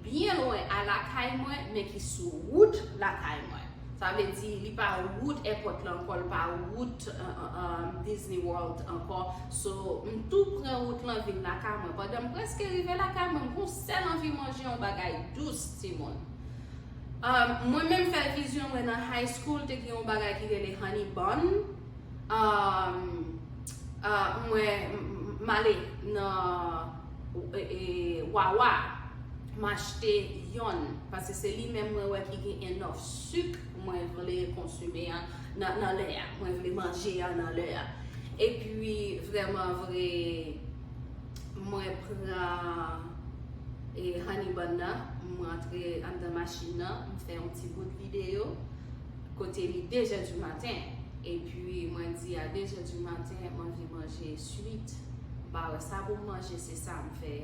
byen lwen a lakay mwen, men ki sou wout lakay mwen. Sa vle di, li pa wout airport lan ankò, li pa wout, uh, uh, um, Disney World ankò. So, m tou pran wout lan vin lakay mwen. Pandan m prèske rive lakay mwen, m gon sèl anvi manje yon bagay dous, timoun. Um, mwen menm fè vizyon mwen nan high school, te gen yon bagay ki rele honey bun. Um, uh, mwen, m, m, m ale nan, e, e, Wawa, m achte yonn, paske se li menm mwen wè ki gen enough sik mwen vle konsime an nan, nan lè a, mwen vle manje an nan lè a. Epi, vrèman vre, mwen pran, e, honey bun nan, m rantre anndan machin nan, m fè yon ti bout videyo, kote li de zè di maten. Epi, mwen di a de zè di maten, m anvi manje swit. M pa wè sa pou m manje, se sa m fè.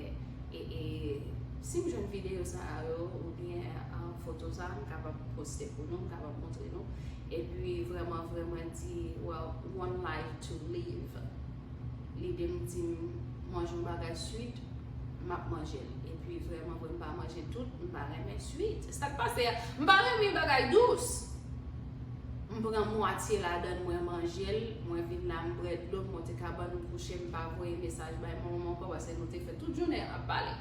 E, e, si m jwenn videyo sa a yo, oubyen, ah, foto sa a, m kapab poste pou nou, m kapab montre nou. Epi, vrèman vre, mwen di, well, one life to live. Lide m di m manje yon bagay swit, m ap manje l. Epi, vrèman vre, m pa manje tout, m pa renmen swit. Sa k pase a, m pa renmen bagay dous. M pran mwatye ladan l, mwen manje l, mwen vin la, m bwè dlo, m monte kabann, m kouche, m pa voye mesaj bay manman m ankò, paske nou te fè tout jounen ap pale.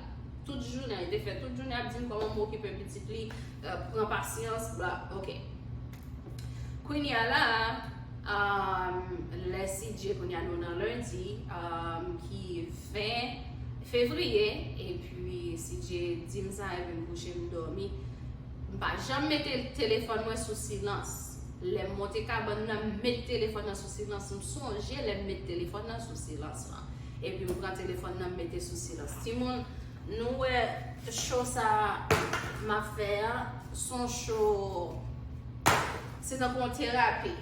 Tout jounen, li te fè tout jounen ap di m kòman m okipe pitit li, euh, pran pasyans, bla, oke. Kounye a la, um, lè C J, kounye a nou nan lendi, um, ki ven fevriye, epi si Dye di m sa, epi m kouche, m dòmi, m pa janm mete telefòn mwen sou silans. Lè m monte kabann nan, m met telefòn nan sou silans. M sonje lè m met telefòn nan sou silans lan. Epi m pran telefòn nan, m mete sou silans. Timoun, nou wè cho sa m ap fè a, se yon cho, se tankou yon terapi.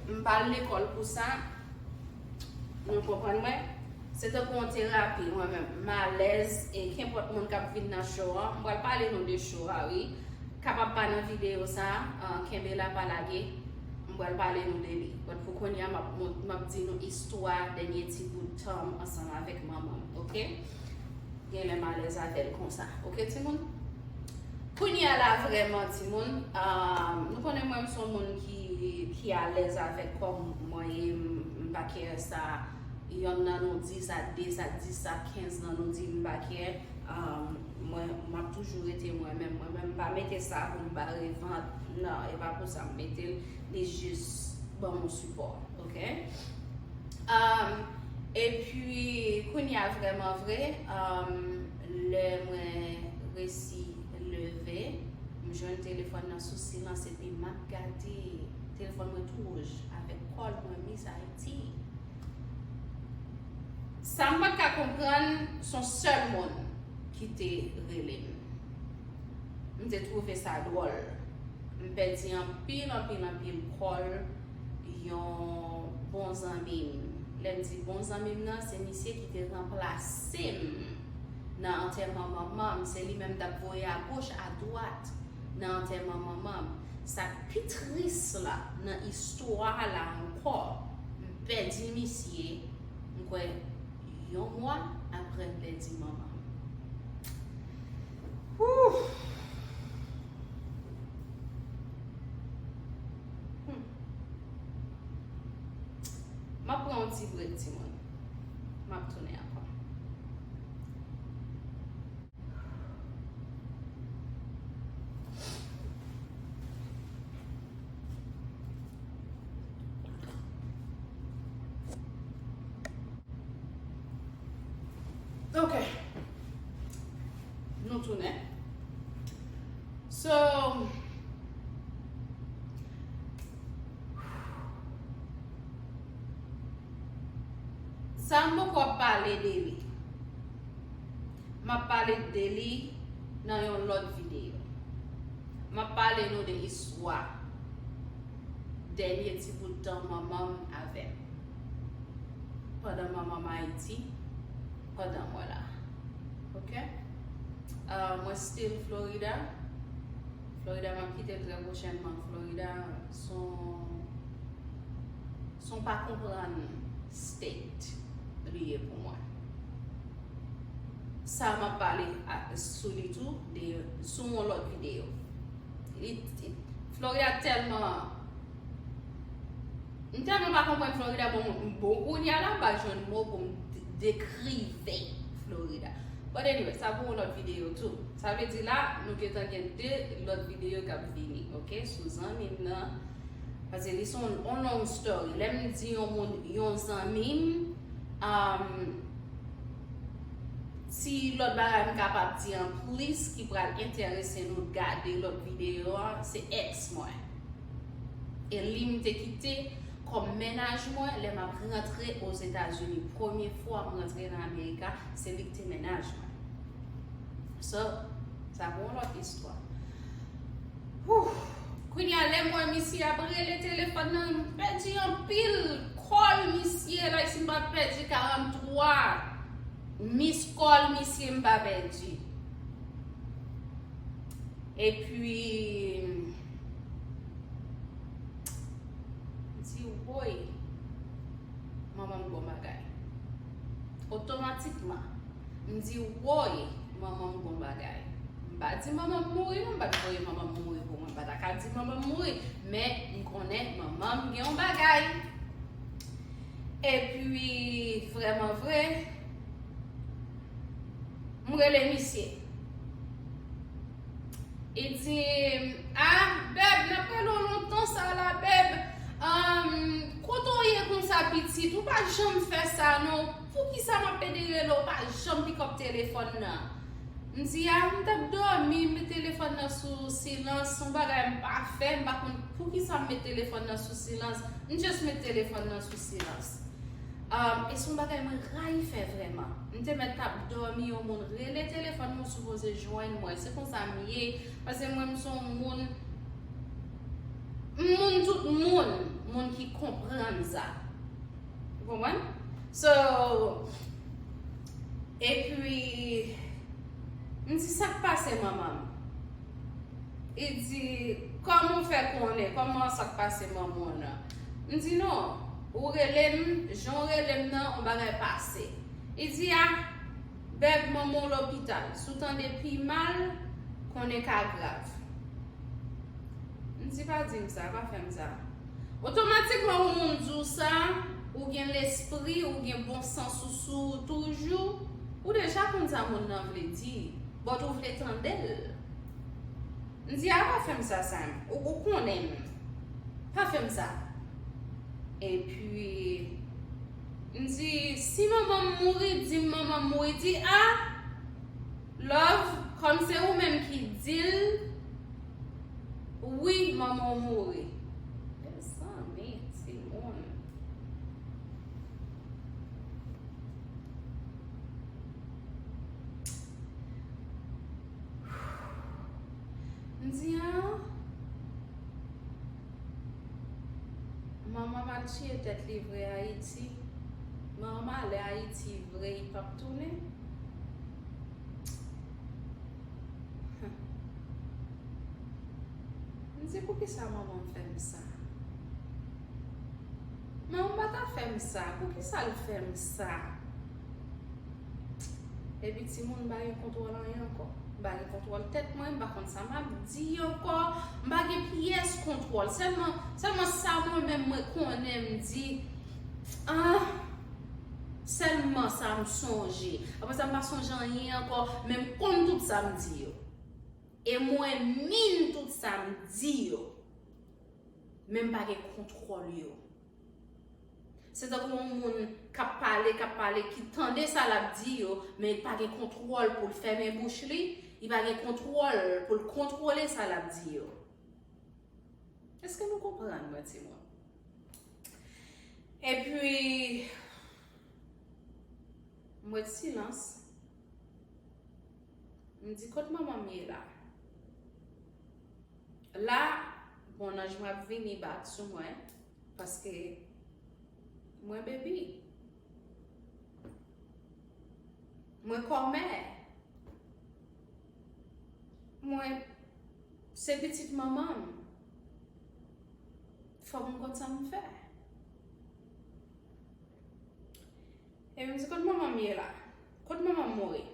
M pa al lekòl pou sa. Nou konprann mwen? Se tankou yon terapi, mwen menm. M alèz, e kenpòt moun k ap vin nan cho a, m pral pale nou de cho a, wi. Kapab pa nan videyo sa a, ah, kenbe la, pa lage. M pral pale nou de li. But pou kounye a, m ap mont-, m ap di nou istwa dènye ti bout tan m ansanm avèk manman m, oke? Genlè m alèz avè l konsa. Oke, timoun? Kounye a la, vrèman, timoun, ah, nou konnen mwen, m se yon moun ki, ki alèz avèk kò m, mwen ye, m, m pa kè sa, yonn nan nou di sa, de sa, dis sa, kenz nan nou di, m pa kè. Ah, mwen, m ap toujou rete mwen menm. Mwen menm, m pa mete sa pou m bare vant. Non, e pa pou sa m mete l. Li jis ban m yon sipò, oke? Um, epi, kounye a, vrèman vre, um, lè mwen resi leve, m jwenn telefòn nan sou silans, epi m ap gade telefòn mwen tou wouj avèk kòl mwen Miss Haiti. Sa m pa t ka konprann, se yon sèl moun ki te rele m. M te twouve sa dwòl. M pèdi anpil, anpil, anpil kòl yon bon zanmi m. Lè m di bon zanmi m nan, se misye ki te ranplase m nan antèman manman m. Se li menm t ap voye agoch, adwat nan antèman manman m. Sa k pi tris la nan istwa la ankò, m pèdi misye, m kwè, yon mwa apre m pèdi manman m. Wouh! Hmm. M ap pran yon ti brek, timoun. M ap tounen ankò. Ok. Nou tounen. So, sa m poko ap pale de li. M ap pale de li nan yon lòt videyo. M ap pale nou de istwa dènye ti bout tan manman m avè m. Pandan manman m Ayiti, pandan mwen la. Ok? Ah, mwen still Florida. Florida, m ap kite l trè pwochènman. Florida, se yon, se yon pa konprann state li ye pou mwen. Sa m ap pale a, sou li tou, de, sou yon lòt videyo. Li, li, Florida tèlman, m tèlman pa konprann Florida, bon, bon, kounye a la, m pa jwenn mo pou m de-, dekrive Florida. But anyway, sa pou yon lòt videyo tou. Sa vle di la, nou gentan gen de lòt videyo k ap vini, ok? Sou zanmi m nan. Paske li se yon, yon long story. Lè m di yon moun, yon zanmi m, um, ti lòt bagay m kapab di anplis ki pral enterese nou gade lòt videyo a, se ex mwen. E li m te kite kòm mennaj mwen lè m ap rantre Ozetazini. Premye fwa m rantre nan Amerika, se li k te mennaj mwen. So, sa pou yon lòt istwa. Whew! Kounye a, lè m wè misye ap rele telefòn nan, m pèdi anpil kòl misye, like si m pa pèdi karant twa miss call misye m pa pèdi. Epi, m di, woy, manman m gon bagay. Otomatikman, m di, woy, manman m gon bagay. M pa di manman m mouri, non, m pa t voye manman m mouri pou mwen. M pa ta ka di manman m mouri, men m konnen manman m gen yon bagay. Epi, vrèman vre, m rele misye. Li di, ah, bèb, n ap rele w lontan sa la, bèb. Ahn, kote w ye konsa, pitit? Ou pa janm fè sa, non. Poukisa m ap pede rele w, pa janm pick up telefòn nan? M di, a, m t ap dòmi, m met telefòn nan sou silans, se yon bagay m pa fè, m pa konn poukisa m met telefòn nan sou silans, m just met telefòn nan sou silans. Um, e se yon bagay mwen rayi fè vrèman. M te mèt t ap dòmi, yon moun rele telefòn mwen, ou sipoze jwenn mwen. Se konsa m ye, paske mwen, m se yon moun, m moun tout moun, moun ki konprann sa. Ou konprann? So, epi, m di, sa k pase manman m? Li di, kòman w fè konnen? Kòman sa k pase manman w nan? M di, non, ou rele m, jan w rele m nan, yon bagay pase. Li di, a, bèb manman w lopital. Si w tande pi mal, konnen ka grav. M di, pa di m sa, pa fè m sa. Otomatikman, yon moun di w sa, ou gen lespri, ou gen bon sans ou sou ou toujou, ou deja konn sa moun nan vle di, but ou vle tande l. M di, a, pa fè m sa, Sam. Ou, ou konnen m. Pa fè m sa. Epi, m di, si manman m mouri, di m manman m mouri. Di, a, love, kòm se ou menm ki di l, wi, manman w mouri. Mezanmi, timoun. M di, a, manman m al tiye tèt li vre Ayiti. Manman m ale Ayiti vre, li p ap tounen. M di, poukisa manman m fè m sa? Manman m pa ta fè m sa. Poukisa l fè m sa? Epi timoun, m pa gen kontwòl anyen ankò. M pa gen kontwòl tèt mwen, m pa konn sa m ap di ankò. M pa gen pyès kontwòl. Sèlman, sèlman sa mwen menm mwen konnen m di, ah, sèlman sa m sonje. Apre sa, m pa sonje anyen ankò, men m konn tout sa m di yo. E mwen min tout sa m di yo. Men m pa gen kontwòl yo. Se tankou yon moun k ap pale, k ap pale, ki tande sa l ap di yo, men li pa gen kontwòl pou l fèmen bouch li, li pa gen kontwòl pou l kontwole sa l ap di yo. Èske nou konprann mwen, timoun? Epi, m ret silans. M di, kot manman m ye la? La, bon, nanj mwen ap vini bat sou mwen, paske mwen bebi. Mwen kòmè. Mwen se pitit manman m. Fòk m konn sa m fè. Epi m di, kot manman m ye la? Kot manman m mouri?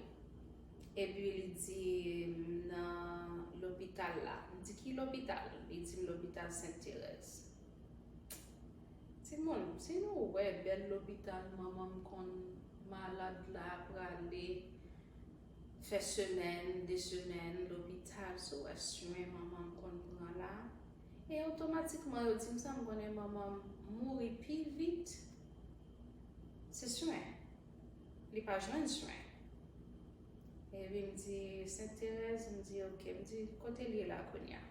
Epi li di m nan lopital la. M di, ki lopital? Li di m lopital Sent Terèz. Timoun, si nou wè bèl lopital manman m konn malad la prale fè semèn, de semèn lopital, si w wè swen manman m konn pran la, e otomatikman yo di m sa, m konnen manman m mouri pi vit. Se swen. Li pa jwenn swen. Epi m di, Sent Terèz, m di, ok. M di, kote l ye la kounye a?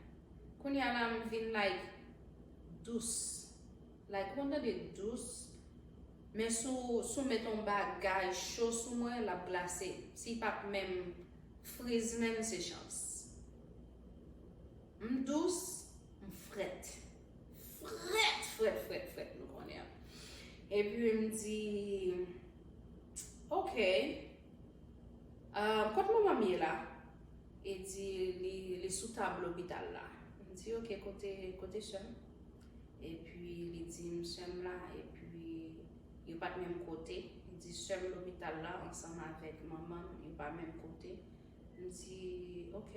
Kounye a la, m vin, like, dous. Like, ou konn tande dous, men si w, si w met yon bagay cho sou mwen, l ap glase. Si l p ap menm friz menm, se chans. M dous, m frèt. Frèt, frèt, frèt, frèt, nou konnen. Epi m di, ok, ah, kot manman m ye la? Li di, li, li sou tab lopital la. M di, ok, kote, kote sè m? Epi li di m sè m la, epi yo pa t menm kote. Li di sè m lopital la ansanm avèk manman m, yo pa menm kote. M di, ok.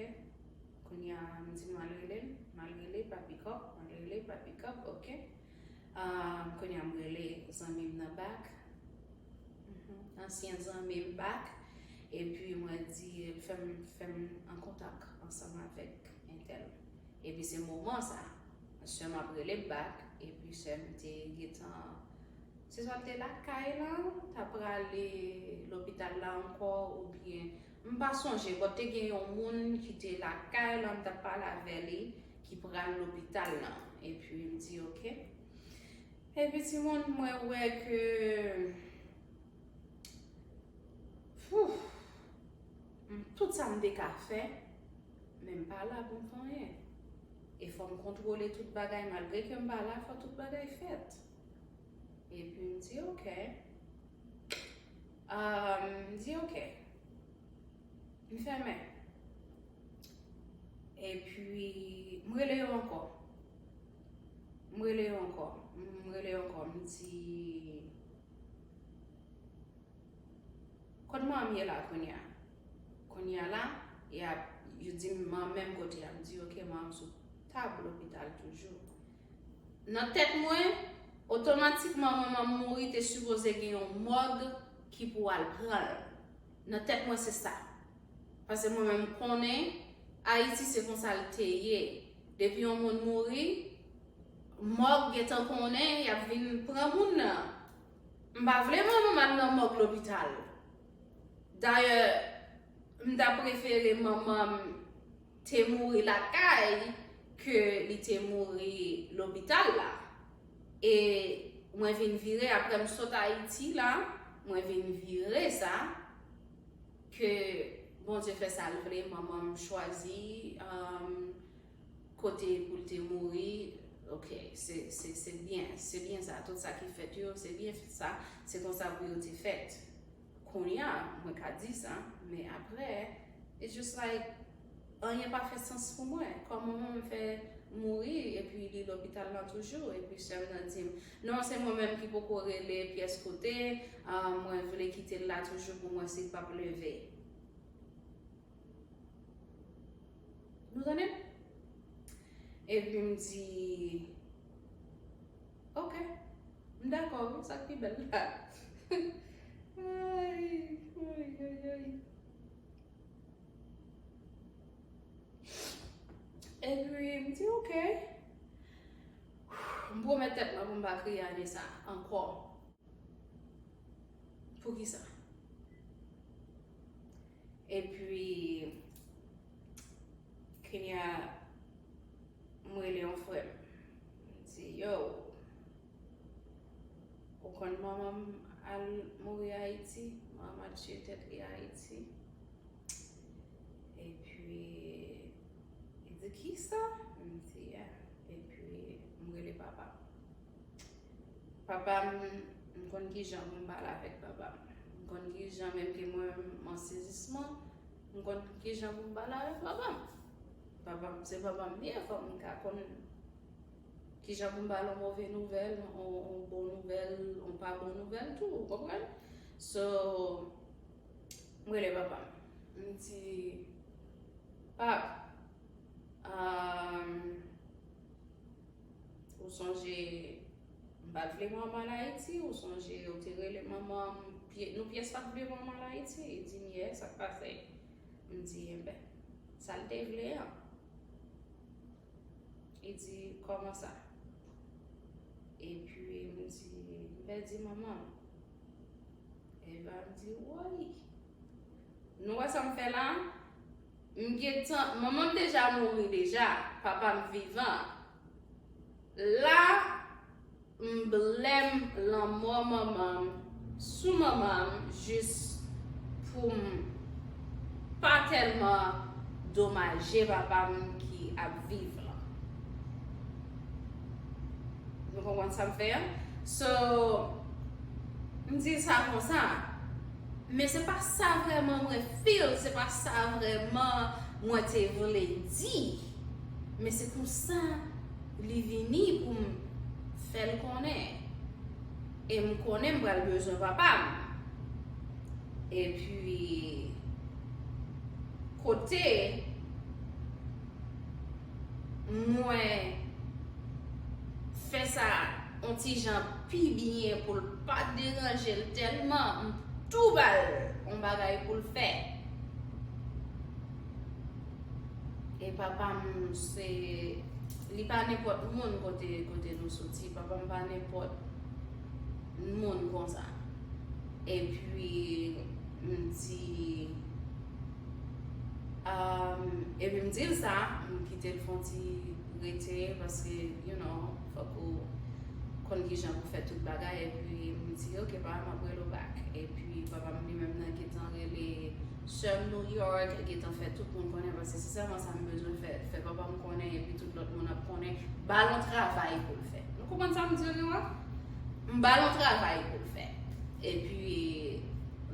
Kounye a, m di m al rele l, m al rele, pa pick up, m al rele, pa pick up, ok. Ah, kounye a, m rele zanmi m nan bak. Mhm. Ansyen zanmi m bak. Epi mwen di, fè m, fè m an kontak ansanm avèk entèl. Epi se moman sa, sè m ap rele m bak, epi sè m te gentan Se swa l te lakay lan, ta prale lopital la ankò, oubyen m pa sonje, but te gen yon moun ki te lakay lan, m t ap pale avè li, ki pral lopital lan. Epi m di, "Ok." Epi timoun, mwen wè ke, fouf, m, tout sa m te ka fè, men m pa la pou m fè anyen. E fò m kontwole tout bagay, malgre ke m pa la, fò tout bagay fèt. Epi m di, "Ok." Um, m di, "Ok." M fèmen. Epi, m rele yo ankò. M rele yo ankò. M rele yo ankò. M di, "Kot manman m ye la kounye a?" Kounye a la, y ap, yo di m manman m kote a. M di, "Ok, manman m sou tab lopital toujou." Nan tèt mwen, otomatikman manman m mouri te sipoze gen yon mòg ki pou al pran l. Nan tèt mwen se sa. Paske mwen menm m konnen Ayiti se konsa l te ye. Depi yon moun mouri, mòg gentan konnen y ap vin pran moun nan. M pa vle manman m al nan mòg lopital. Dayè, m ta prefere manman m te mouri lakay ke li te mouri lopital la. E mwen vin vire, apre m sot Ayiti la, mwen vin vire sa, ke Bondye fè sa l vle, manman m chwazi, um, kote pou l te mouri. Ok, se, se, se byen, se byen sa, tout sa ki fèt yo, se byen sa, se konsa pou yo te fèt. Kounye a, mwen ka di sa, men apre, it's just like, anyen pa fè sans pou mwen. Kòman manman m fè mouri, epi li lopital lan toujou, epi sè m nan di m, "Non, se mwen menm ki poko rele pyès kote, ah, mwen vle kite l la toujou pou mwen si l p ap leve." Nou tande m? Epi m di, "Ok, m dakò wi, sa k pi bèl la." Ay, ay, ay, ay. Epi m di, "Ok." M pwomèt tèt mwen pou m pa kriye ane sa ankò. Poukisa? Epi, kounye a, m rele yon frè m. M di, "Yo, ou konn manman m al mouri Ayiti? Manman m al tiye tèt li Ayiti." Epi, li di, "Kisa?" M di, "Yeah." Epi, m rele papa m. Papa m, m konn kijan pou m pale avèk papa m. M konn kijan, menm ke mwen, m an sezisman, m konn kijan pou m pale avèk papa m. Papa m, se papa m li ye, fòk m ka konn kijan pou m ba l yon move nouvèl, yon, yon bon nouvèl, yon pa bon nouvèl tou, ou konprann? So, m rele papa m. M di, "Pap, um, ou sonje m pa t vle manman an Ayiti, ou sonje ou te rele manman m, pye-, nou pyès pa t vle manman an Ayiti?" Li di m, "Yes, sa k pase?" M di, "Enben, sa l te vle an." Li di, "Kòman sa?" Epi m di, "M pèdi manman m." Eva m di, "Woy! Nou wè sa m fè la? M gentan, manman m deja mouri deja, papa m vivan. La, m blèm lanmò manman m sou manman m jis pou m pa tèlman domaje papa m ki ap viv lan." Nou konprann sa m fè an? So, m di sa konsa. Men se pa sa vrèman mwen feel, se pa sa vrèman mwen te vle di. Men se konsa li vini pou m fè l konnen. E m konnen m pral bezwen papa m. Epi, kote mwen fè sa yon ti jan pi byen pou l pa t deranje l tèlman, m tou ba l yon bagay pou l fè. E papa m se, li pa nenpòt moun kote, kote nou soti. Papa m pa nenpòt, moun konsa. Epi m di, um, epi m di l sa, m kite l fè yon ti rete, paske, you know, fòk ou konn kijan pou fè tout bagay. Epi m di, "Ok, papa, m ap rele w back." Epi papa m li menm nan gentan rele sè m New York, gentan fè tout moun konnen, paske se sèlman sa m bezwen fè, fè papa m konnen, epi tout lòt moun ap konnen. Ba l yon travay pou l fè. Nou konprann sa m di yo, non? M ba l yon travay pou l fè. Epi,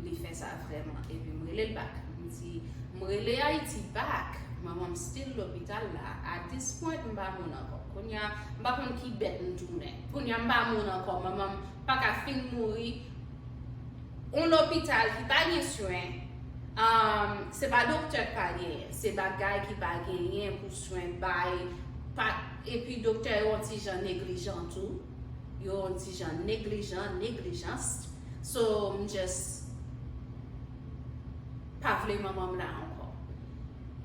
li fè sa vrèman. Epi, m rele l back. M di, m rele Ayiti back. Manman m still lopital la. At this point, m pa moun ankò. Kounye a, m pa konn ki bèt m tounen. Kounye a, m pa moun ankò. Manman m pa ka fin mouri. Yon lopital ki pa gen swen. Um, se pa doktè k pa genyen. Se bagay ki pa genyen pou swen bay. Pa, epi doktè yo yon ti jan neglijan tou. Yo yon ti jan neglijan, neglijans. So, m just pa vle manman m la ankò.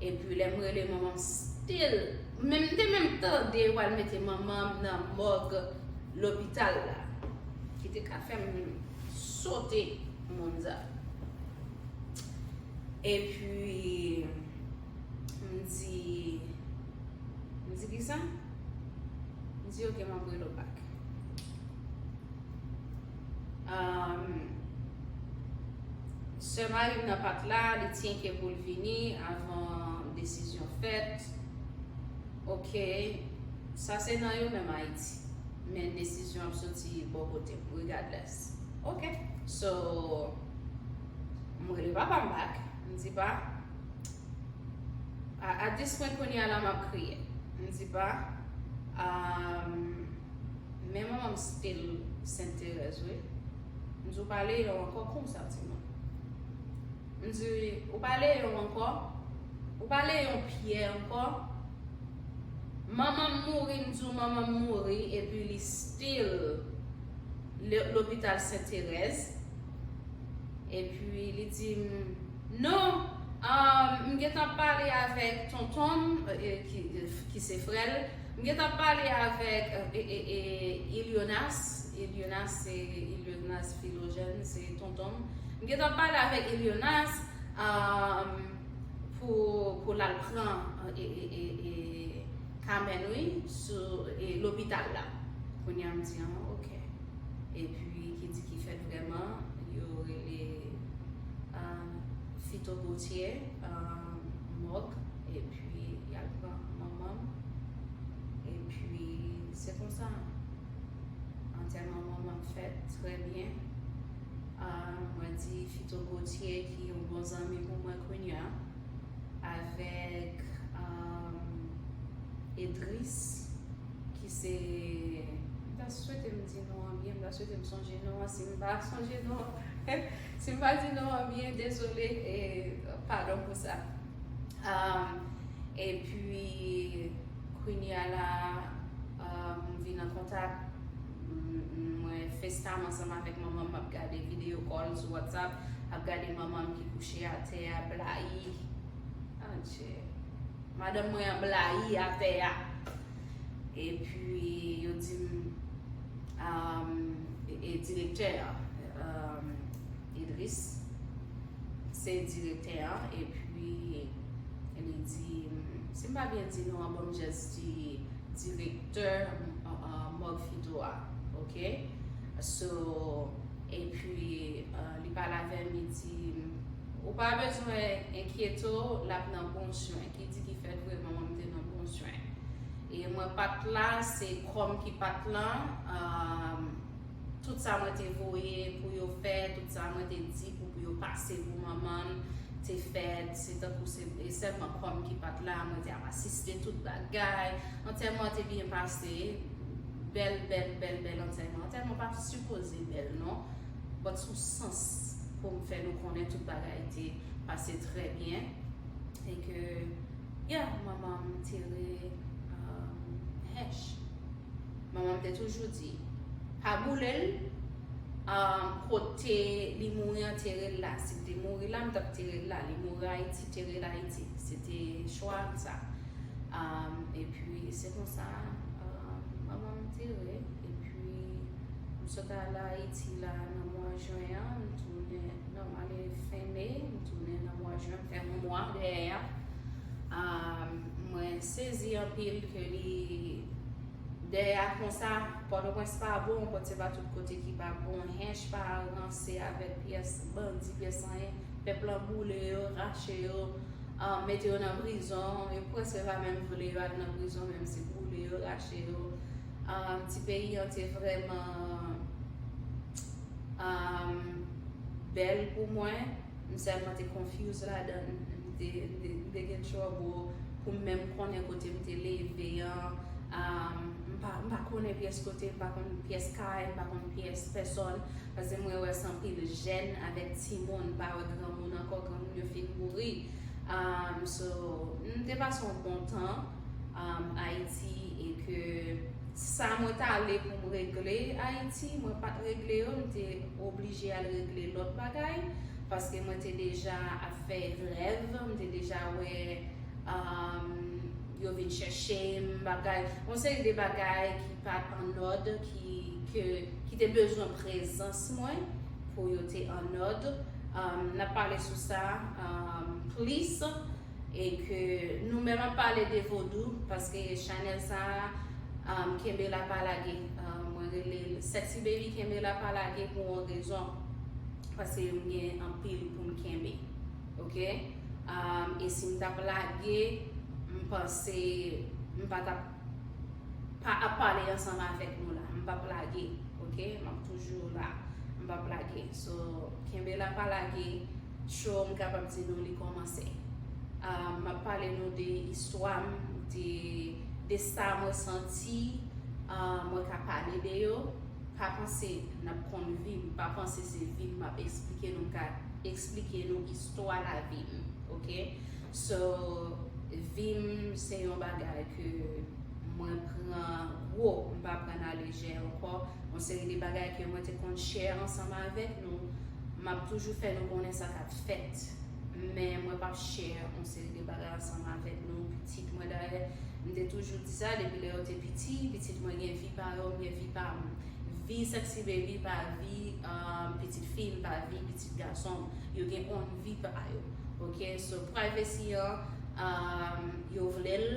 Epi lè m rele manman m still, men m te menm tande yo al mete manman m nan mòg lopital la. Ki te ka fè m sote moun sa. Epi, m di, m di kisa? M di, "Ok, m ap rele w back." Um, sè mari m nan pa t la, li tyenke pou l vini avan desizyon fèt. Ok, sa se nan yo menm Ayiti. Men desizyon ap soti bò kote m, regardless. Ok, so, m rele papa m back, m di, "Pa, a, at this point kounye a la m ap kriye." M di, "Pa, um, men manman m still Sent Terèz, wi." M di, "Ou pa Leyon ankò konsa, timoun." M di, "Ou pa Leyon ankò? Ou pa Leyon Pyè ankò?" Manman m mouri, m di w manman m mouri, epi li still le- lopital Sent Terèz. Epi li di m, "Non, um, m gentan pale avèk tonton m, eh, ki, ki se frè l. M gentan pale avèk, eh, eh, eh, eh, Ilyonas." Ilyonas se Ilyonas Filojèn, se tonton m. "M gentan pale avèk Ilyonas, um, pou, pou l al pran, eh, eh, eh, eh, Kamèn, wi, sou, eh, lopital la." Kounye a m di, "Ah, ok." Epi, ki di ki fèt vrèman, yo rele, ah, Fito Gauthier, ah, mòg, epi y al pran manman m. Epi, se konsa, antèman manman m fèt trè byen. Ah, mwen di Fito Gauthier, ki yon bon zanmi pou mwen kounye a, avèk, um, Edris, ki se, m ta swete m di non an byen, m ta swete m sonje non an, si m pa sonje non an, si m pa di non an byen, dezole, e padon pou sa. Um, epi, kounye a la, um, m vin an kontak, m- m- mwen FaceTime ansanm avèk manman m, m ap gade video call sou WhatsApp, ap gade manman m ki kouche atè a, blayi. Adje. Madanm mwen an blayi atè a. Epi, yo di m, um, e, e direktè a, um, Idris, se direktè a, epi li di, si m pa byen di non an, bon, m just di direktè, uh, uh, mòg Fito a, ok? So, epi, uh, li pale avè m, li di, "Ou pa bezwen enkyete w, l ap nan bon swen." Ki di ki fèt vre, manman m te nan bon swen. E mwen pa t la, se kò m ki pa t la, um, tout sa mwen te voye pou yo fè, tout sa mwen te di pou, pou yo pase pou manman m, te fèt, se tankou se, e sèlman kò m ki pa t la, mwen te ap asiste tout bagay. Antèman an te byen pase, bèl, bèl, bèl, bèl antèman. Antèman pa sipoze bèl, non. But sou sans pou m fè nou konnen tout bagay te pase trè byen. E ke, yeah, manman m te re, um, hèch. Manman m te toujou di, pa boule l, um, kote li mouri an, tere l la. Si l te mouri la, m t ap tere l la. Li mouri Ayiti, tere l Ayiti. Se te chwa m sa. Um, epi, se konsa, um, manman m tere. Epi, m Sot al Ayiti la nan mwa jen an, m tounen, non, m ale fen me, m tounen nan mwa jen, m fè yon mwa dèyè a. Ah, mwen sezi anpil ke li dèyè a konsa, Pòtoprens pa bon, Pòtoprens pa tout kote ki pa bon, Hinche pa ranse avèk pyès bandi, pyès anyen, pèp lan boule yo, rache yo, ah, mete yo nan prizon, yo prèske pa menm vle yo al nan prizon, menm si boule yo, rache yo. Ah, ti peyi an te vrèman, ah, bèl pou mwen. M sèlman te confuse ladan l. M te, m te, m te gen trouble pou m menm konnen kote m te leve an. Ah, m pa, m pa konnen pyès kote, m pa konn pyès kay, m pa konn pyès pèsòn. Paske mwen wè se anpil jèn avèk timoun, m pa wè granmoun ankò, granmoun yo fin mouri. Ah, so, m te pase yon bon tan, ah, Ayiti e ke sa mwen t ale pou m regle Ayiti, mwen pa t regle yo, m te oblije al regle lòt bagay, paske mwen te deja ap fè rèv, m te deja wè, um, yo vin chèche m, bagay, yon seri de bagay ki pa t annòd, ki, ke, ki te bezwen prezans mwen pou yo te annòd. Um, n ap pale sou sa, um, plis. E ke nou menm ap pale de vodou, paske chanèl sa a, um, kenbe la pa lage. Um, mwen rele l Sexy Baby, kenbe la pa lage pou yon rezon. Paske m gen anpil pou m kenbe. Oke? Um, e si m t ap lage, m panse m pa t ap pa ap pale ansanm avèk nou la. M p ap lage, oke? M ap toujou la. M p ap lage. So, kenbe la pa lage. Show, m kapab di nou li kòmanse. Ah, m ap pale nou de istwa m, de, de sa mwen santi, ah, mwen ka pale de yo. Pa panse n ap konn vi m, pa panse se vi m m ap eksplike nou, m ka eksplike nou istwa lavi m, oke? So, vi m se yon bagay ke mwen pran gwo, m pa pran a lejè ankò. Yon seri de bagay ke mwen te konn share ansanm avèk nou, m ap toujou fè nou konnen sa k ap fèt. Men mwen p ap share yon seri de bagay ansanm avèk nou, pitit mwen dayè. M te toujou di sa depi lè yo te piti, pitit mwen gen vi pa yo, m gen vi pa m. Vi Sexy Baby pa vi, um, pitit fi m, pa vi pitit gason m. Yo gen yon vi pa yo. Oke, so privacy an, um, yo vle l,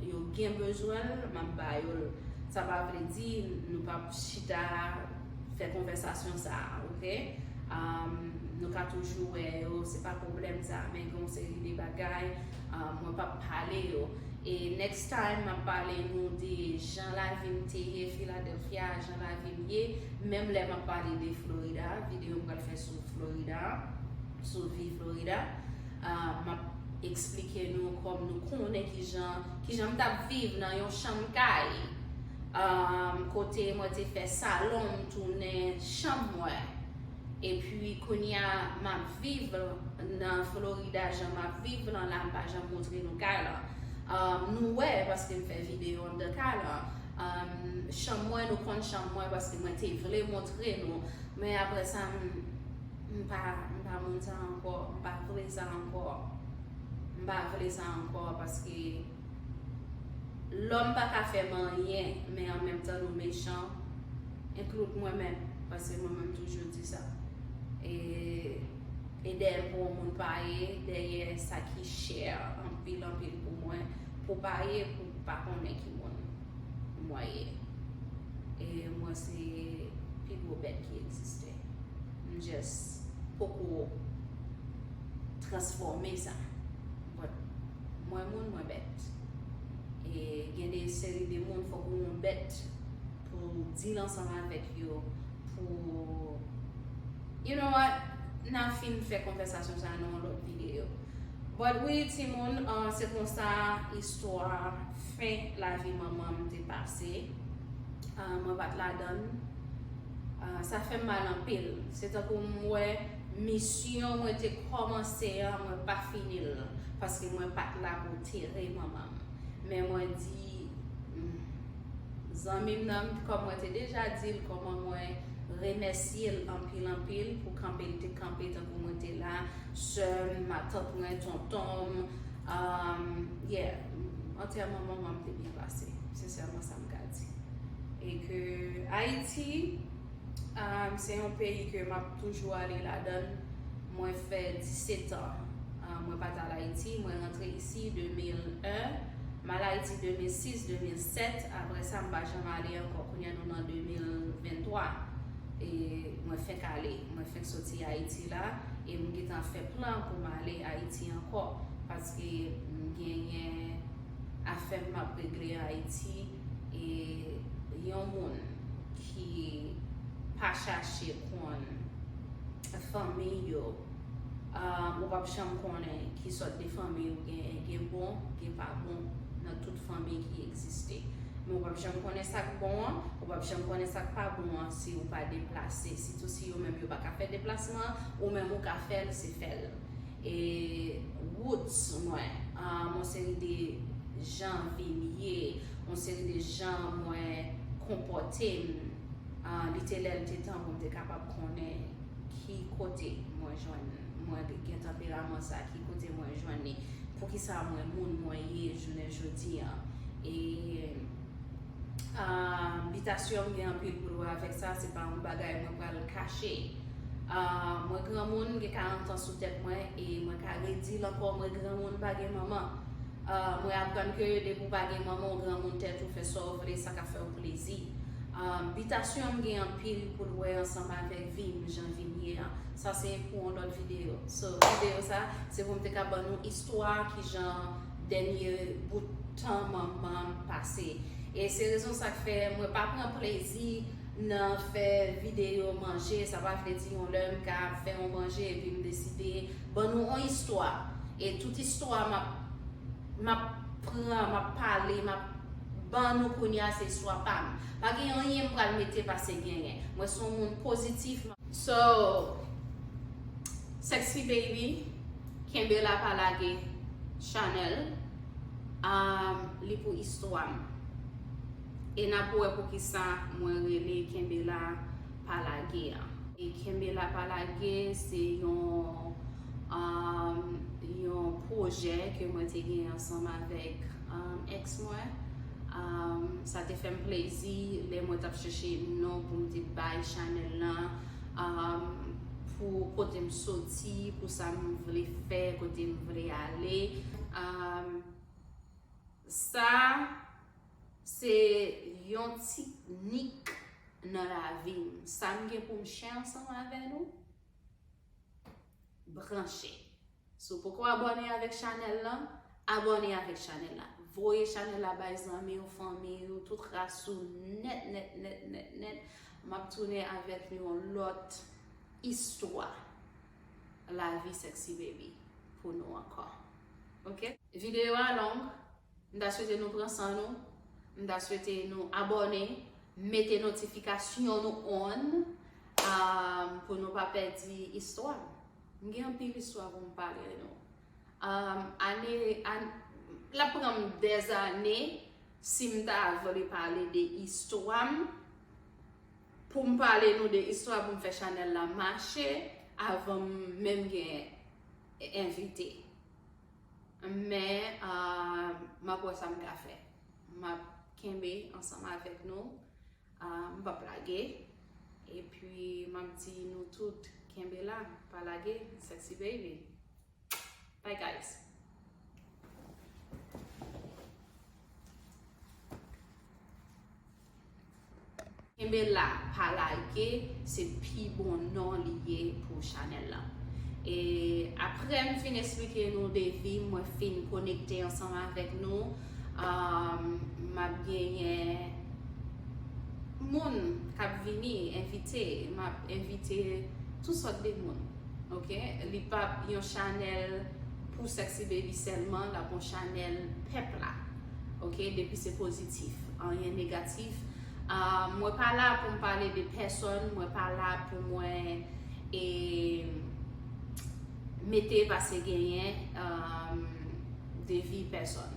yo gen bezwen l, m ap ba yo l. Sa pa vle di nou p ap chita fè konvèsasyon sa a, oke? Um, nou ka toujou wè yo, se pa pwoblèm sa, men gen yon seri de bagay, um, mwen p ap pale yo. E next time, m ap pale nou de jan lavi m te ye Philadelphia, jan lavi m ye, menm lè m ap pale de Florida, videyo m pral fè sou Florida, sou vi Florida. Ah, m ap eksplike nou kòm nou konnen kijan, kijan m t ap viv nan yon chanm kay, ah, kote mwen te fè salon m tounen chanm mwen. Epi kounye a, m ap viv nan Florida, jan m ap viv lan la, m pa janm montre nou kay lan. Um, nou wè, paske m fè videyo anndan kay lan. Um, chanm mwen, nou konn chanm mwen, paske mwen te vle montre nou. Men apre sa, m, m pa, m pa moun sa ankò, m pa vle sa ankò. M pa vle sa ankò, paske lòm pa ka fè m anyen, men an menm tan nou mechan, include mwen menm, paske mwen menm toujou di sa. E, e dèyè pou yon moun pa ye, dèyè sa ki chè anpil, anpil pou mwen, pou pa ye, pou pa konnen ki moun mwen ye. E mwen se pi gwo bèt ki egziste. M just poko transfòme sa. But mwen moun, mwen bèt. E gen de seri de moun, fòk ou yon bèt pou w deal ansanm avèk yo, pou, you know what, n a fin fè konvèsasyon sa nan yon lòt videyo. But wi, timoun, ah, se konsa istwa fen lavi manman m te pase. Ah, mwen pa t ladan l. Ah, sa fè m mal anpil. Se tankou m wè misyon mwen te kòmanse an, mwen pa fini l, paske mwen pa t la pou tere manman m. Men mwen di, mm, zanmi m nan, kòm mwen te deja di l, kòman mwen remèsye l anpil, anpil pou kanpe l te kanpe tankou mwen te la, sè m, matant mwen, tonton m, um, yeah, antèman manman m te byen pase. Se sèlman sa m ka di. E ke Ayiti, Um, se yon peyi ke m ap toujou ale ladan l. Mwen fè disèt an, um, mwen pa t al Ayiti. Mwen rantre isi de mil en, m al Ayiti de mil sis, de mil sèt. Apre sa, m pa janm ale ankò. Kounye a nou nan de mil venntwa. E mwen fenk ale, mwen fenk soti Ayiti la. E m gentan fè plan pou m ale Ayiti ankò. Paske m genyen afè m ap regle Ayiti. E yon moun ki pa chache konn fanmi yo, ah, ou p ap janm konnen ki sòt de fanmi ou genyen. Gen bon, gen pa bon nan tout fanmi ki egziste. Men ou p ap janm konnen sa k bon an, ou p ap janm konnen sa k pa bon an si ou pa deplase. Sitou si yo menm yo pa ka fè deplasman an, ou menm ou ka fè l, se fè l. E roots mwen, ah, yon seri de jan vi m ye, yon seri de jan mwen konpòte m, ah, li te lè l te tan pou m te kapab konnen ki kote mwen jwenn, mwen gen tanperaman sa, ki kote mwen jwenn li, poukisa mwen moun mwen ye jounen jodi an. E, ah, bitasyon m gen anpil pou l wè avèk sa, se pa yon bagay mwen pral kache. Ah, mwen granmoun, gen karant an sou tèt mwen, e mwen ka redi l ankò, mwen granmoun, m pa gen manman. Ah, mwen aprann ke depi w pa gen manman, w granmoun tèt ou, fè sa w vle, sa k ap fè w plezi. Ah, bitasyon m gen anpil pou l wè ansanm avèk vi m, jan vi m ye a. Sa se pou yon lòt videyo. So, videyo sa, se pou m te ka ban nou istwa kijan dènye bout tan manman m pase. E se rezon sa k fè mwen pa pran plezi nan fè videyo manje. Sa pa vle di yon lè m ka ap fè yon manje epi m deside ban nou yon istwa. E tout istwa m ap, m ap pran, m ap pale, m ap ban nou kounye a, se istwa pa m. Pa gen anyen m pral mete pase genyen. Mwen se yon moun pozitif. So, Sexy Baby, Kenbe La Pa Lage Chanèl, um, li pou istwa m. E n ap wè poukisa mwen rele Kenbe La Pa Lage a. E Kenbe La Pa Lage se yon, um, yon pwojè ke mwen te gen ansanm avèk, um, ex mwen. Um, sa te fè m plezi lè mwen t ap chèche non pou m te bay chanèl lan, um, pou kote m soti, pou sa m vle fè, kote m vle ale. Um, sa se yon ti nik nan lavi m. Sa m gen pou m share ansanm avè nou, branche. Si w poko abòne avèk chanèl lan, abòne avèk chanèl la. Voye chanèl la bay zanmi w, fanmi w, tout ras ou nèt, nèt, nèt, nèt, nèt. M ap tounen avèk yon lòt istwa lavi Sexy Baby pou nou ankò. Oke? Videyo a long. M ta swete nou pran san nou. M ta swete nou abòne, mete notifikasyon nou on, um, pou nou pa pèdi istwa. M gen anpil istwa pou m pale nou. Um, ane, an-, l ap pran m dèzane si m ta vle pale de istwa m, pou m pale nou de istwa pou m fè chanèl la mache avan m menm gen envite. Men, ah, m ap wè sa m ka fè. M ap kenbe ansanm avèk nou. Ah, m p ap lage. Epi, m ap di nou tout, kenbe la, pa lage, Sexy Baby. Bye, guys. Kenbe la, pa lage, se pi bon non li ye pou chanèl lan. E apre m fin esplike nou de vi m, mwen fin konekte ansanm avèk nou, um, m ap genyen moun k ap vini, envite, m ap envite tout sòt de moun. Oke? Li p ap yon chanèl pou Sexy Baby sèlman, l ap yon chanèl pèp la. Oke? Depi se pozitif, anyen negatif. Ah, mwen pa la pou m pale de pèsòn, mwen pa la pou mwen, e, mete pase genyen, um, de vi pèsòn.